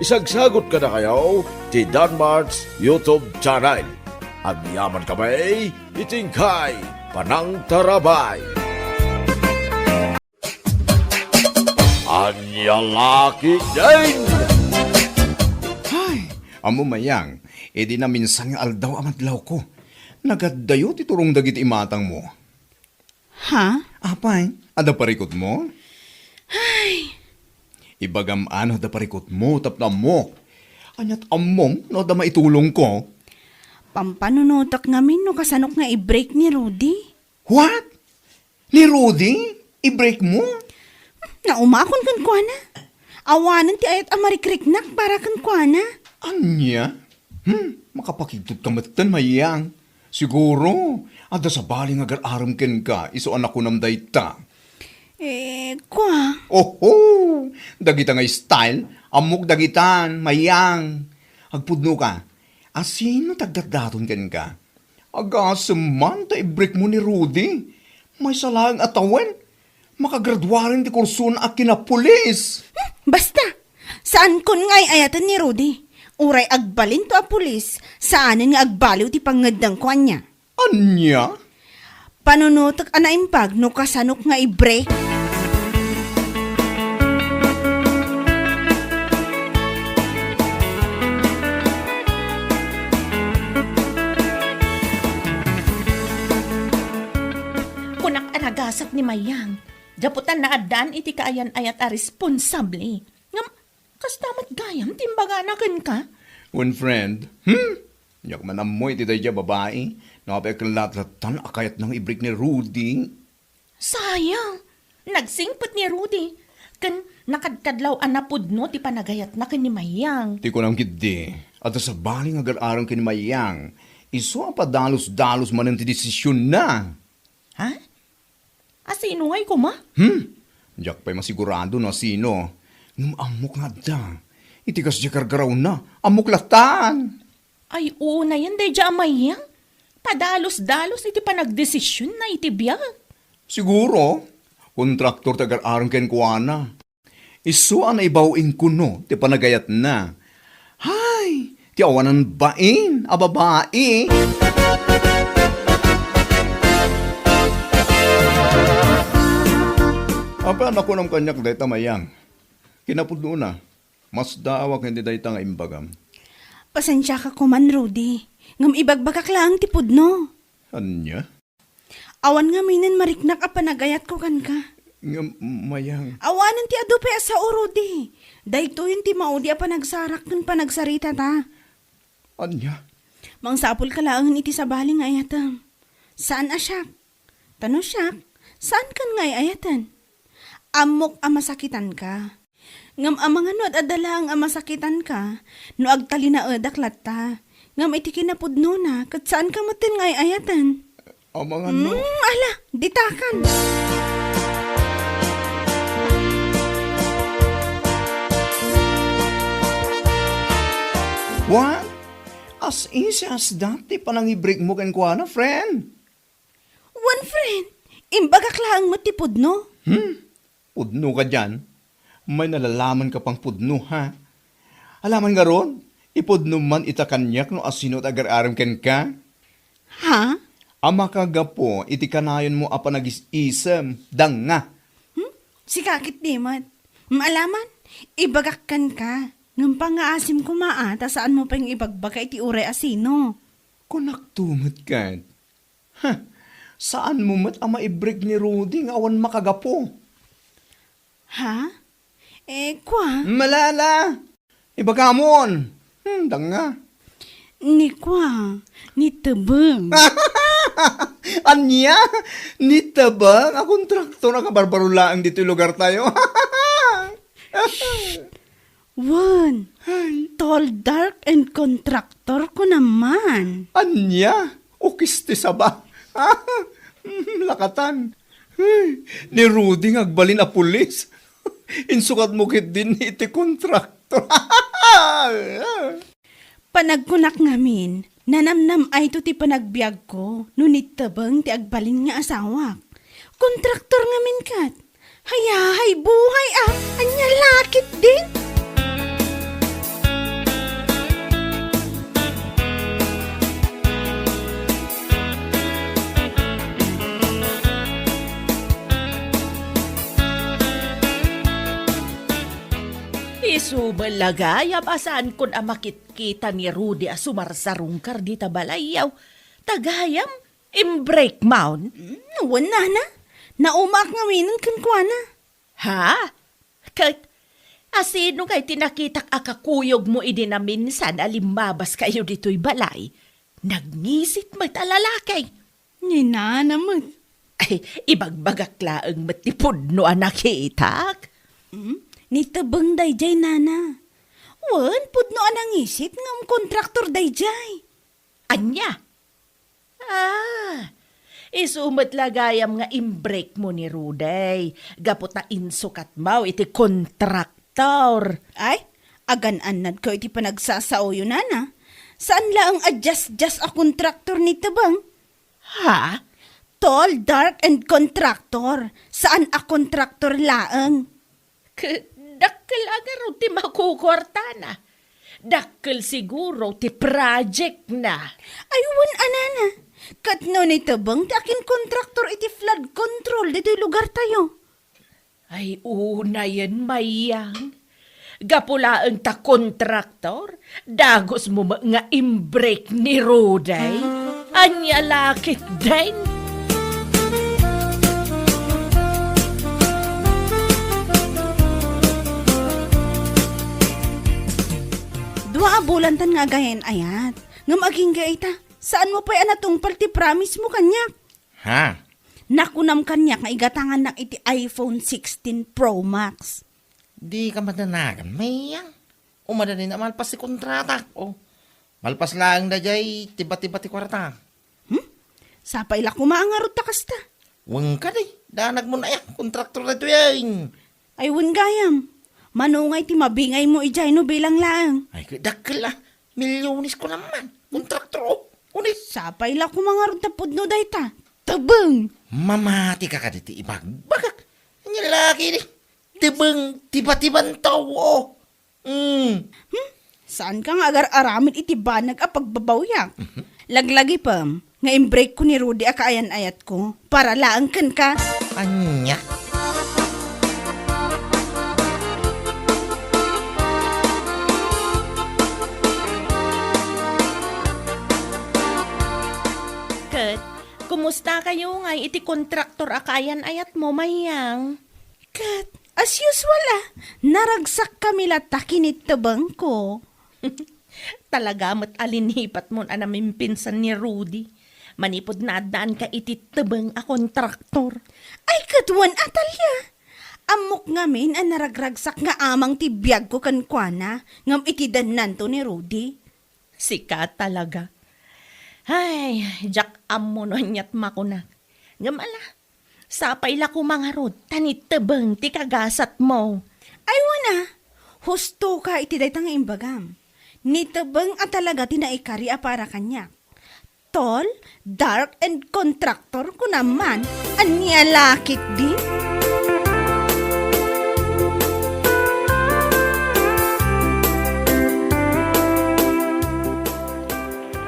Isagsagut kadakayo ti Danmart's YouTube channel. Agyaman kami iti inkay panangtarabay. Ania la ketdin? Ay, ammo, Mayang, idi naminsan nga aldaw a madlawko, nagaddayo ti turong dagiti imatangmo. Ha? Apay, adda parikutmo? Ay. Ibagam a no adda parikutmo tapno ammok. Ania't ammom no adda maitulongko? Pampanunotek ngamin no kasanok nga i-break ni Rudy. What? Ni Rudy? I-break mo? Naumakon kenkuana. Awanen ti ayat a marikriknak para kenkuana. Ania? Hmm, makapakigtot ka metten, Mayang. Siguro, adda sabali nga agar-arem kenka, isu a nakunam dayta. Eh, kua? Oho! Dagita nga style, ammok dagitan, Mayang. Agpudno ka. Asino ti agdatdaton kenka? Agasem man ta i-break mo ni Rudy. Maysa laeng a tawen, makagraduaren ti kursona a kinapulis. Hmm, basta! Saankon nga ay-ayaten ni Rudy. Uray agbalinto a pulis, saanen nga agbaliw ti pangngeddengko ania. Ania? Panunotek a naimbag no kasanok nga i-break. Kunak a nagasat ni Mayang, gapu ta naaddaan iti kaayan-ayat a responsable. Ngem, kasta met gayam ti imbagana kenka? Wen, friend. Hmm? Diak man ammo iti daydiay a babai, no apay a ket lattan a kayatna nga i-break ni Rudy. Sayang! Nagsingpet ni Rudy, ken nakadkadlaw a napudno ti panagayatna ken ni Mayang. Ti kunam ketdi, adda sabali nga agar-arem ken ni Mayang. Isu a padalus-dalus manen ti desisionna. Ha? Asino ngay koma? Hmm? Diak pay masigurado no asino. Ngem ammok nga adda. Iti kasdiay gargarawna, ammok lattan. Ay, unayen daydiay a Mayang. Padalus-dalus iti panagdesisionna iti biag. Siguro, kontraktor ti agar-arem kenkuana. Isu a naibaw-in kuno ti panagayatna. Hay, ti awanan bain a babai. Apay a nakunam kaniak dayta, Mayang? Kinapudnona, masdaawak iti dayta nga imbagam. Pasensiaka koman, Rudy. Ngem ibagbagak laeng ti pudno. Ania? Awan ngaminen mariknak a panagayatko kenka. Ngem, Mayang. Awanen ti adu pay a sao, Rudy. Daytoyen ti maudi a panagsarak ken panagsarita ta. Ania? Mangsapulka laengen iti sabali nga ayatem. Saan a siak. Ta no siak, saankan nga ay-ayaten. Ammok a masakitanka. Ngem amangan no ad-adda laeng a masakitanka, no agtalinaedak latta. Ngem iti kinapudnona, ket saanka metten nga ay-ayaten. Amangan no Mm, ala, ditakan. What? As easy as that ti panangibreak mo kenkuana, friend? Wen, friend, imbagak laeng met ti pudno. Hmm? Pudno kadian? May nalalaman ka pang pudno, ha? Alaman ngarud, ipudno man ita kaniak no asino ti agar-arem kenka? Ha? A makagapu iti kanayon mo a panagis-isem, danga. Hmm? Sika ket di met. Maalaman, ibagak kenka. Ngem pangngaasim koma a, ta saan mo pay nga ibagbaga iti uray a sino. Kunakto met ket. Huh, saan mo met a maibreg ni Rudy nga awan makagapu? Ha? Eh, kua? Malala! Ibagamon! Hmm, danga. Ni kua, ni Tebeng. Ania? Ni Tebeng? A kontraktor a kabarbaro laeng ditoy lugar tayo. Shh! Wen, Ay. Tall, dark, and contractor ko naman. Ania? Ukis ti saba. Lakatan. Ay, ni Rudy nga agbalin a pulis. Insukat mo ketdin iti kontraktor. Panagkunak ngamin, nanamnam-ayto ti panagbiagko no nittebeng ti agbalin nga asawak. Kontraktor ngamin ket. Hayahay buhay a, ania la ketdin? Isu met la gayam a saankon a makitkita ni Rudy a sumarsarungkar dita balayyo. Ta gayam, imbreakmon? Mm, wen, nana. Naumaak ngaminen kenkuana. Ha? Ket, asino ngay ti nakitak a kakuyogmo idi naminsan a limmabaskayo ditoy balay? Nagngisit met a lalaki. Ni nana met. Ay, ibagbagak laeng met ti pudno a nakitak. Hmm? Nittebeng daydiay, nana. Wen, pudno a nangisit ngem kontraktor daydiay. Ania? Ah, isu met la gayam nga imbreakmo ni Rudy, gapu ta insukatmo iti kontraktor. Ay, agan-annadko iti panagsasaoyo, nana. Saan laeng a diasdias a kontraktor nittebeng. Ha? Tall, dark, and contractor. Saan a kontraktor laeng. Ket dakkel a ngarud ti makukuartana. Dakkel siguro ti project na. Ay, wen a, nana. Ket no nittebeng ti akinkontraktor iti flood control ditoy lugartayo. Ay, unayen, Mayang. Gapu laeng ta kontraktor, dagusmo met nga imbreak ni Rudy. Ania la ketdin? Dua a bulantan nga agayan-ayat. Ngem agingga ita, saanmo pay a natungpal ti promise mo kaniak. Ha? Nakunam kaniak nga igatangannak iti iPhone sixteen Pro Max. Dika madanagan, Mayang. O madani a malpas ti kontratak. O, malpas laeng daydiay, tiba-tiba ti kuarta. Hmm? Sapay la koma a ngarud ta kasta. Wen kadi, danagmo na aya, kontraktor daytoy ay. Ay, wen gayam. Mano ngay ti mabingaymo idiay no bilang laeng? Ay, ket dakkel a. Milyones ko naman. Kontraktor, o. Unis. Sapay la koma ngarud ta pudno dayta. Tebeng! Mamati ka kadi ti ibagbagak. Ania la ketdi? Tebeng, tiba-tiban tao, o. Mm. Hmm? Saanka nga agar-aramid iti banag a pagbabawyak? Mhm. Laglagipem nga imbreak ko ni Rudy a kaayan-ayatko para laeng kenka. Ania? Ket, kumustakayo ngay iti kontraktor a kaayan-ayatmo, Mayang? Ket, as usual, a, naragsakkami latta ken ni tebengko. Talaga met a linipatmon a namimpinsan ni Rudy. Manipud naaddaanka iti tebeng a kontraktor. Ay, ket wen, Atalia. Ammok ngamin a naragragsak nga amang ti biagko kenkuana, ngem iti dennanto ni Rudy. Sika talaga. Ay, diak ammo no aniat makunak. Ngem ala, sapay la koma ngarud, ta nitebeng ti kagasatmo. Ay, wen a, husto ka iti dayta nga imbagam. Nitebeng a talaga ti naikari a para kaniak. Tall, dark, and contractor, kunam man. Ania la ketdi?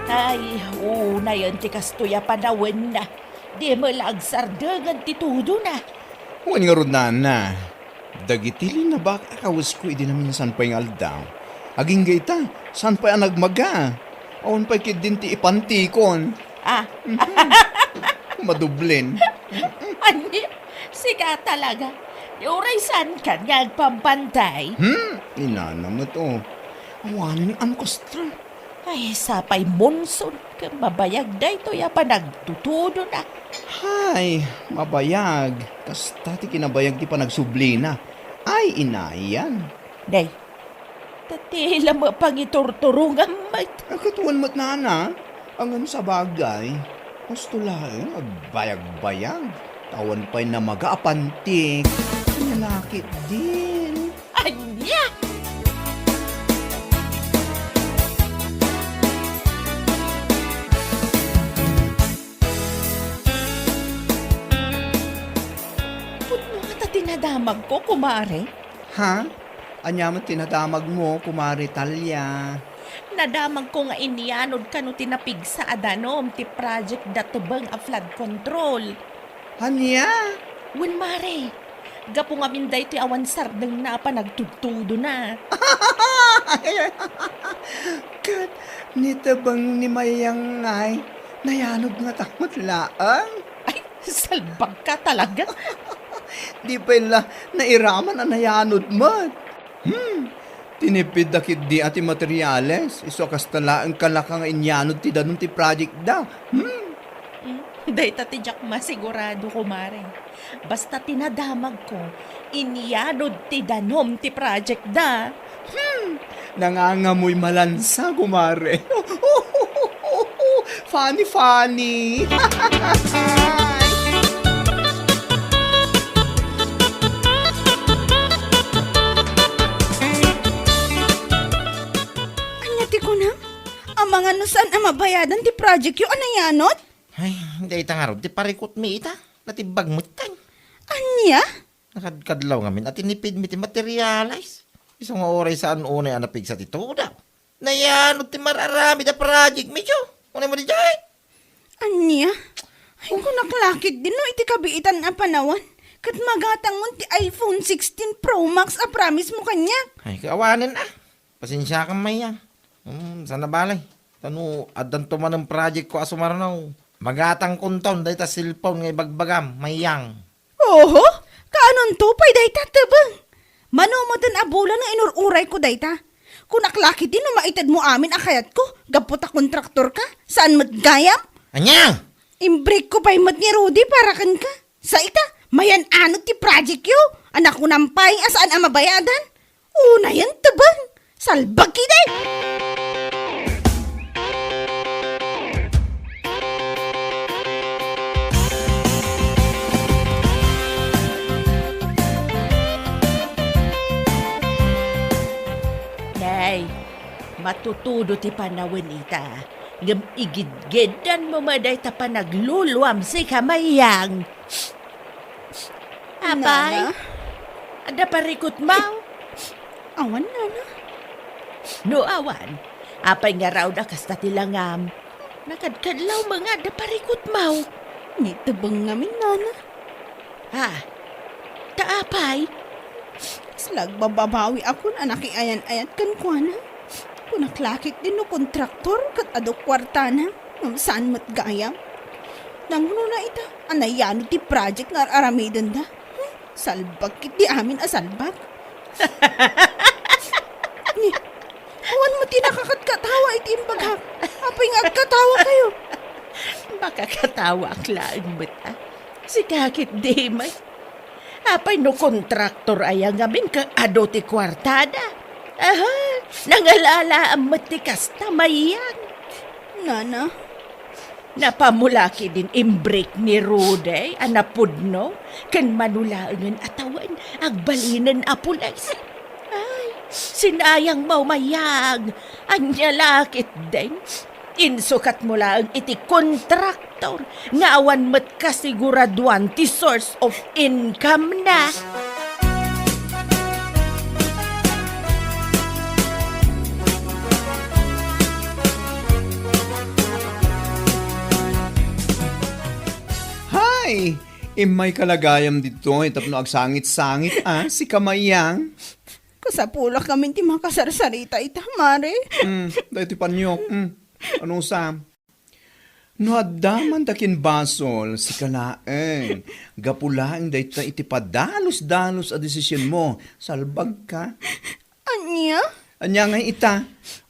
Ay, unayen ti kastoy a panawenna. Di met la agsardengen ti tudona. Wen ngarud, nana, dagiti linnabaak a kawesko idi naminsan pay nga aldaw, agingga ita, saan pay a nagmaga. Awan pay ketdin ti ipantikon. Ah. Mhm. Madublen. Ania? Sika talaga. Di uray saankan nga agpampantay. Hmm? Inana met, o. Awanen, ano kasta? Ay, sapay monson ken mabayag daytoy a panagtutudona. Hay, mabayag. Kasta ti kinabayag ti panagsublina. Ay, inayan. Day, Ta ti la met pangiturturongam met. Ay, ket wen met, nana. Ngem sabagay, husto laeng agbayagbayag. Ta awan pay namaga a pantik. Ania la ketdin? Ania? Pudno ngata ti nadamagko, kumare. Ha? Ania met ti nadamagmo, Kumare Talia? Nadamagko nga inyanod kano ti napigsa a danum ti project da Tebeng a flood control. Ania? Wen, mare. Gapu ngamin daytoy awan sardengna a panagtudtudona. Ket ni Tebeng ni Mayang ngay, nayanod ngata met laeng? Ay, salbagka talaga. Di pay la nairaman a nayanod met. Hmm, tinipidda ketdi a ti materiales, isu a kasta laeng kalaka nga inyanod ti danum ti project da. Hmm. Hmm, dayta ti diak masigurado, kumare. Basta ti nadamagko, inyanod ti danum ti project da. Hmm, nangangamoy malansa, kumare. Funny, funny. Ania ti kunam? Amangan no saan a mabayadan ti project yo a nayanod? Ay, dayta ngarud ti parikutmi ita. Natibbag metten. Ania? Nakadkadlaw ngamin a tinipidmi ti materialis. Isu nga uray saan unay a napigsa ti tudaw. Nayanod ti mar-aramid a project mi, Diyo. Unay mo di jay? Ania? Ay, kunak lakit din no iti kabiitan a panawan. Ket magatangon ti iPhone sixteen Pro Max a promise mo kaniak. Ay, kaawanen a. Pasensiakan, Mayang. Hmm, saan a bale. Ta no addanto manen project ko a sumarno, magatangkonton dayta cellphone nga ibagbagam, Mayang. Oho, kaanonto pay dayta, Tebeng? Mano metten a bulan nga inur-urayko dayta. Kunak lakit din no maited mo amin a kayatko, gapu ta kontraktor ka, saan met gayam? Ania? Imbreak ko pay met ni Rudy para kenka. Sa ita, mayan-anod ti project yo, a nakunam pay a saan a mabayadan. Unayen, Tebeng! Salbag ketdi! Nay, matutudo ti panawen ita, ngem igidgeddan mo met dayta panagluluam, sika, Mayang. Apay? Nana? Adda parikutmo? Awan, nana. No awan, apay ngarud a kasta ti langam? Nakadkadlaw met nga adda parikutmo. Ni Tebeng ngamin, nana. Ha? Ta apay? Kasla agbababawiakon a nakiayan-ayat kenkuana. Kunak lakit din no kontraktor ket adu kuartana, ngem saan met gayam. Nangruna ita a nayanod ti project nga ar-aramidenda. Hmm, salbag ketdi amin a salbag. Ni, awan met ti nakakatkatawa iti imbagak. Apay nga agkatawakayo? Makakatawaak laeng met a. Sika ketdi met. Apay no kontraktor aya ngamin ket adu ti kuartada? Aha, nangalalaam met ti kasta, Mayang. Nana. Napamulaki din imbreak ni Rudy a napudno ken mano laengen a tawen agbalinen a pulis. Ay, sinayangmo, Mayang. Ania la ketdin? Insukatmo laeng iti kontraktor nga awan met kasiguraduan ti source of income na. Hay! Immayka la gayam ditoy tapno agsangit-sangit, a, sika, Mayang. Kasapulak ngamin ti makasarsarita ita, mare. Hmm, daytoy paniok. Hmm. Ano sa? No adda man ta kin basol, sika laeng. Gapu laeng dayta iti padalus-dalus a desisionmo. Salbagka. Ania? Ania ngay ita?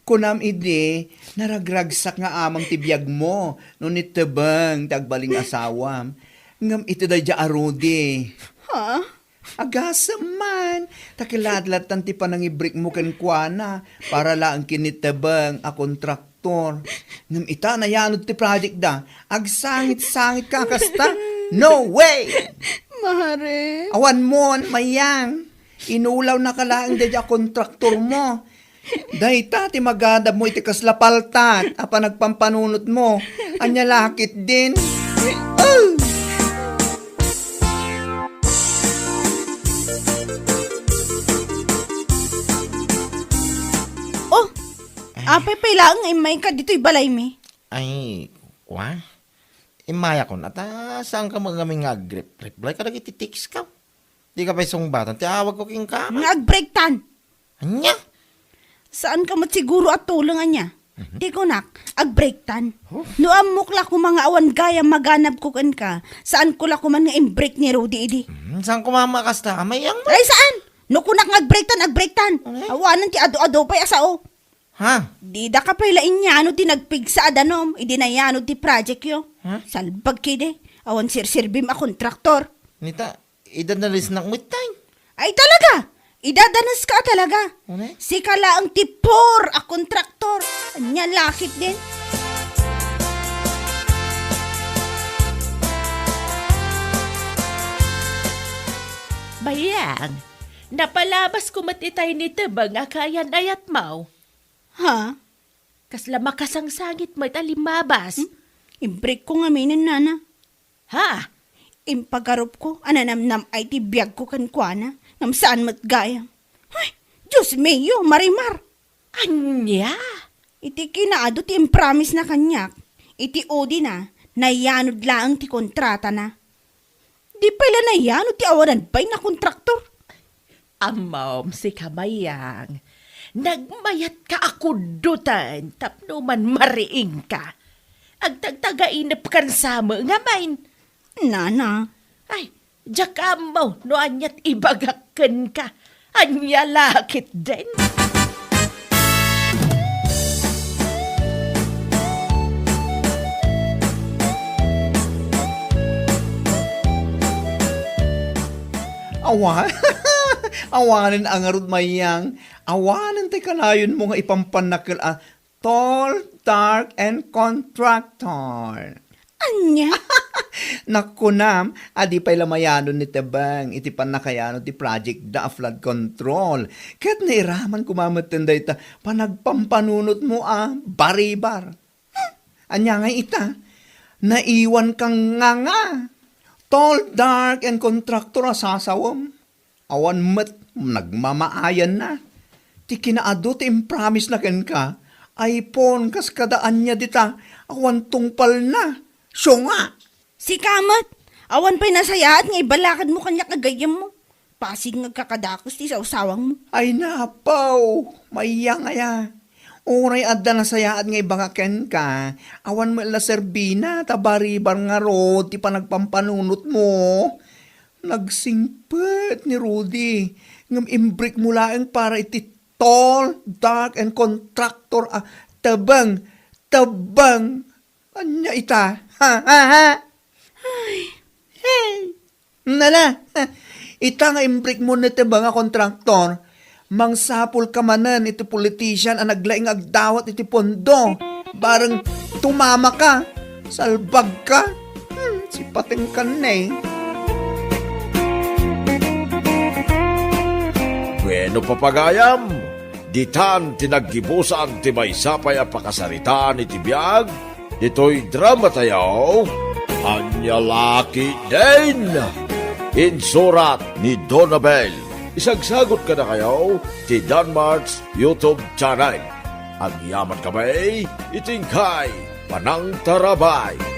Kunam idi, naragragsak nga amang ti biagmo no ni Tebeng ti agbalin nga asawam. Ngem iti daydiay a Rudy. Ha? Agasem man, ta kiladladtan ti panangibrikmo kenkuana para laeng ken ni Tebeng a kontraktor. Ngem ita, nayanod ti projectda. Agsangit-sangit ka kasta? No way! Mare. Awan mon, Mayang. Inulawnaka laeng daydi a kontraktormo. Dayta ti magadabmo iti kasla paltak a panagpampanunotmo. Ania la ketdin? Oh! Oh, apay pay laeng nga immayka ditoy balaymi? Ay, kwa? Immayakon, ata, saanka man ngamin nga agrep-, reply kadagiti text ko? Dika pay sungbatan ti awagko kenka. Nga agbreaktan! Ania? Saanka met siguro a tulong ania? Mhm. Ti kunak, agbreaktan. Huh? No ammok la koma nga awan gayam maganabko kenka, saanko la koman nga imbreak ni Rudy idi. Hmm, saan koma makasta? Amayang mo? Ay, saan? No kunak nga agbreaktan, agbreaktan. Ay. Awanen ti adu-adu pay a sao. Ha? Didaka pay la inyano ti nagpigsa a danum idi nayanod ti projectyo. Ha? Salbag kidi, awan serserbim a kontraktor. Nita, idadanesnak met tay. Ay talaga! Idadaneska a talaga. Ano? Sika laeng ti poor a kontraktor. Ania la ketdin? Mayang, napalabasko met itay ni Tebeng a kaayan-ayatmo. Ha? Kasla makasangsangit met a limmabas. Hmm? Imbreakko ngaminen, nana. Ha? Impagarupko a nanamnam-ay ti biagko kenkuana, ngem saan met gayam. Ay, Dios mio, Marimar! Ania? Iti kinaadu ti impromisena kaniak, iti udina, nayanod laeng ti kontratana. Di pay la nayanod ti awanan pay nga kontraktor. Ammom, sika Mayang, nagmayatka a kuddoten tapno man mariingka. Agtagtagainepkan sa met ngamin. Nana. Ay, diak ammo no aniat ibagak kenka. Ania la ketdin? Awa-, awanen a ngarud, Mayang. Awanen ti kanayonmo nga ipampannakel a tall, dark, and contractor. Ania? Nakunam a di pay la mayanon ni Tebeng iti pannakayano ti project da a flood control. Ket nairaman koma metten dayta panagpampanunotmo a baribar. Hmm, ania ngay ita? Naiwan kang nganga. Tall, dark, and contractor a sasawem. Awan met nagmamaayanna. Ti kinaadu ti impromisena kenka, iPhone kas kada ania dita, awan tungpalna. Siunga! Sika met, awan pay nasayaat nga ibalakadmo kaniak a gayyemmo. Pasig nga agkakadakes ti sawsawangmo. Ay napaw, Mayang aya. Uray adda nasayaat nga ibagak kenka, awan met la serbina ta baribar ngarud ti panagpampanunotmo. Nagsingpet ni Rudy, ngem imbreakmo laeng para iti tall, dark, and contractor a Tebeng, Tebeng. Ania ita? Ha, ha, ha? Ay. Hey! Nala, ita nga imbreakmo ni Tebeng a contractor, mangsapulka manen iti politician a naglaing agdawat iti pondo. Bareng tumamaka, salbagka. Hmm, sipatengkan ne. Bueno, papagayam, ditan ti naggibusan ti maysa pay a pakasaritaan iti biag ditoy dramatayo, Ania la ketdin? Insurat ni Donabel. Isagsagut kadakayo ti Danmart's YouTube channel. Agyaman kami iti inkay panangtarabay.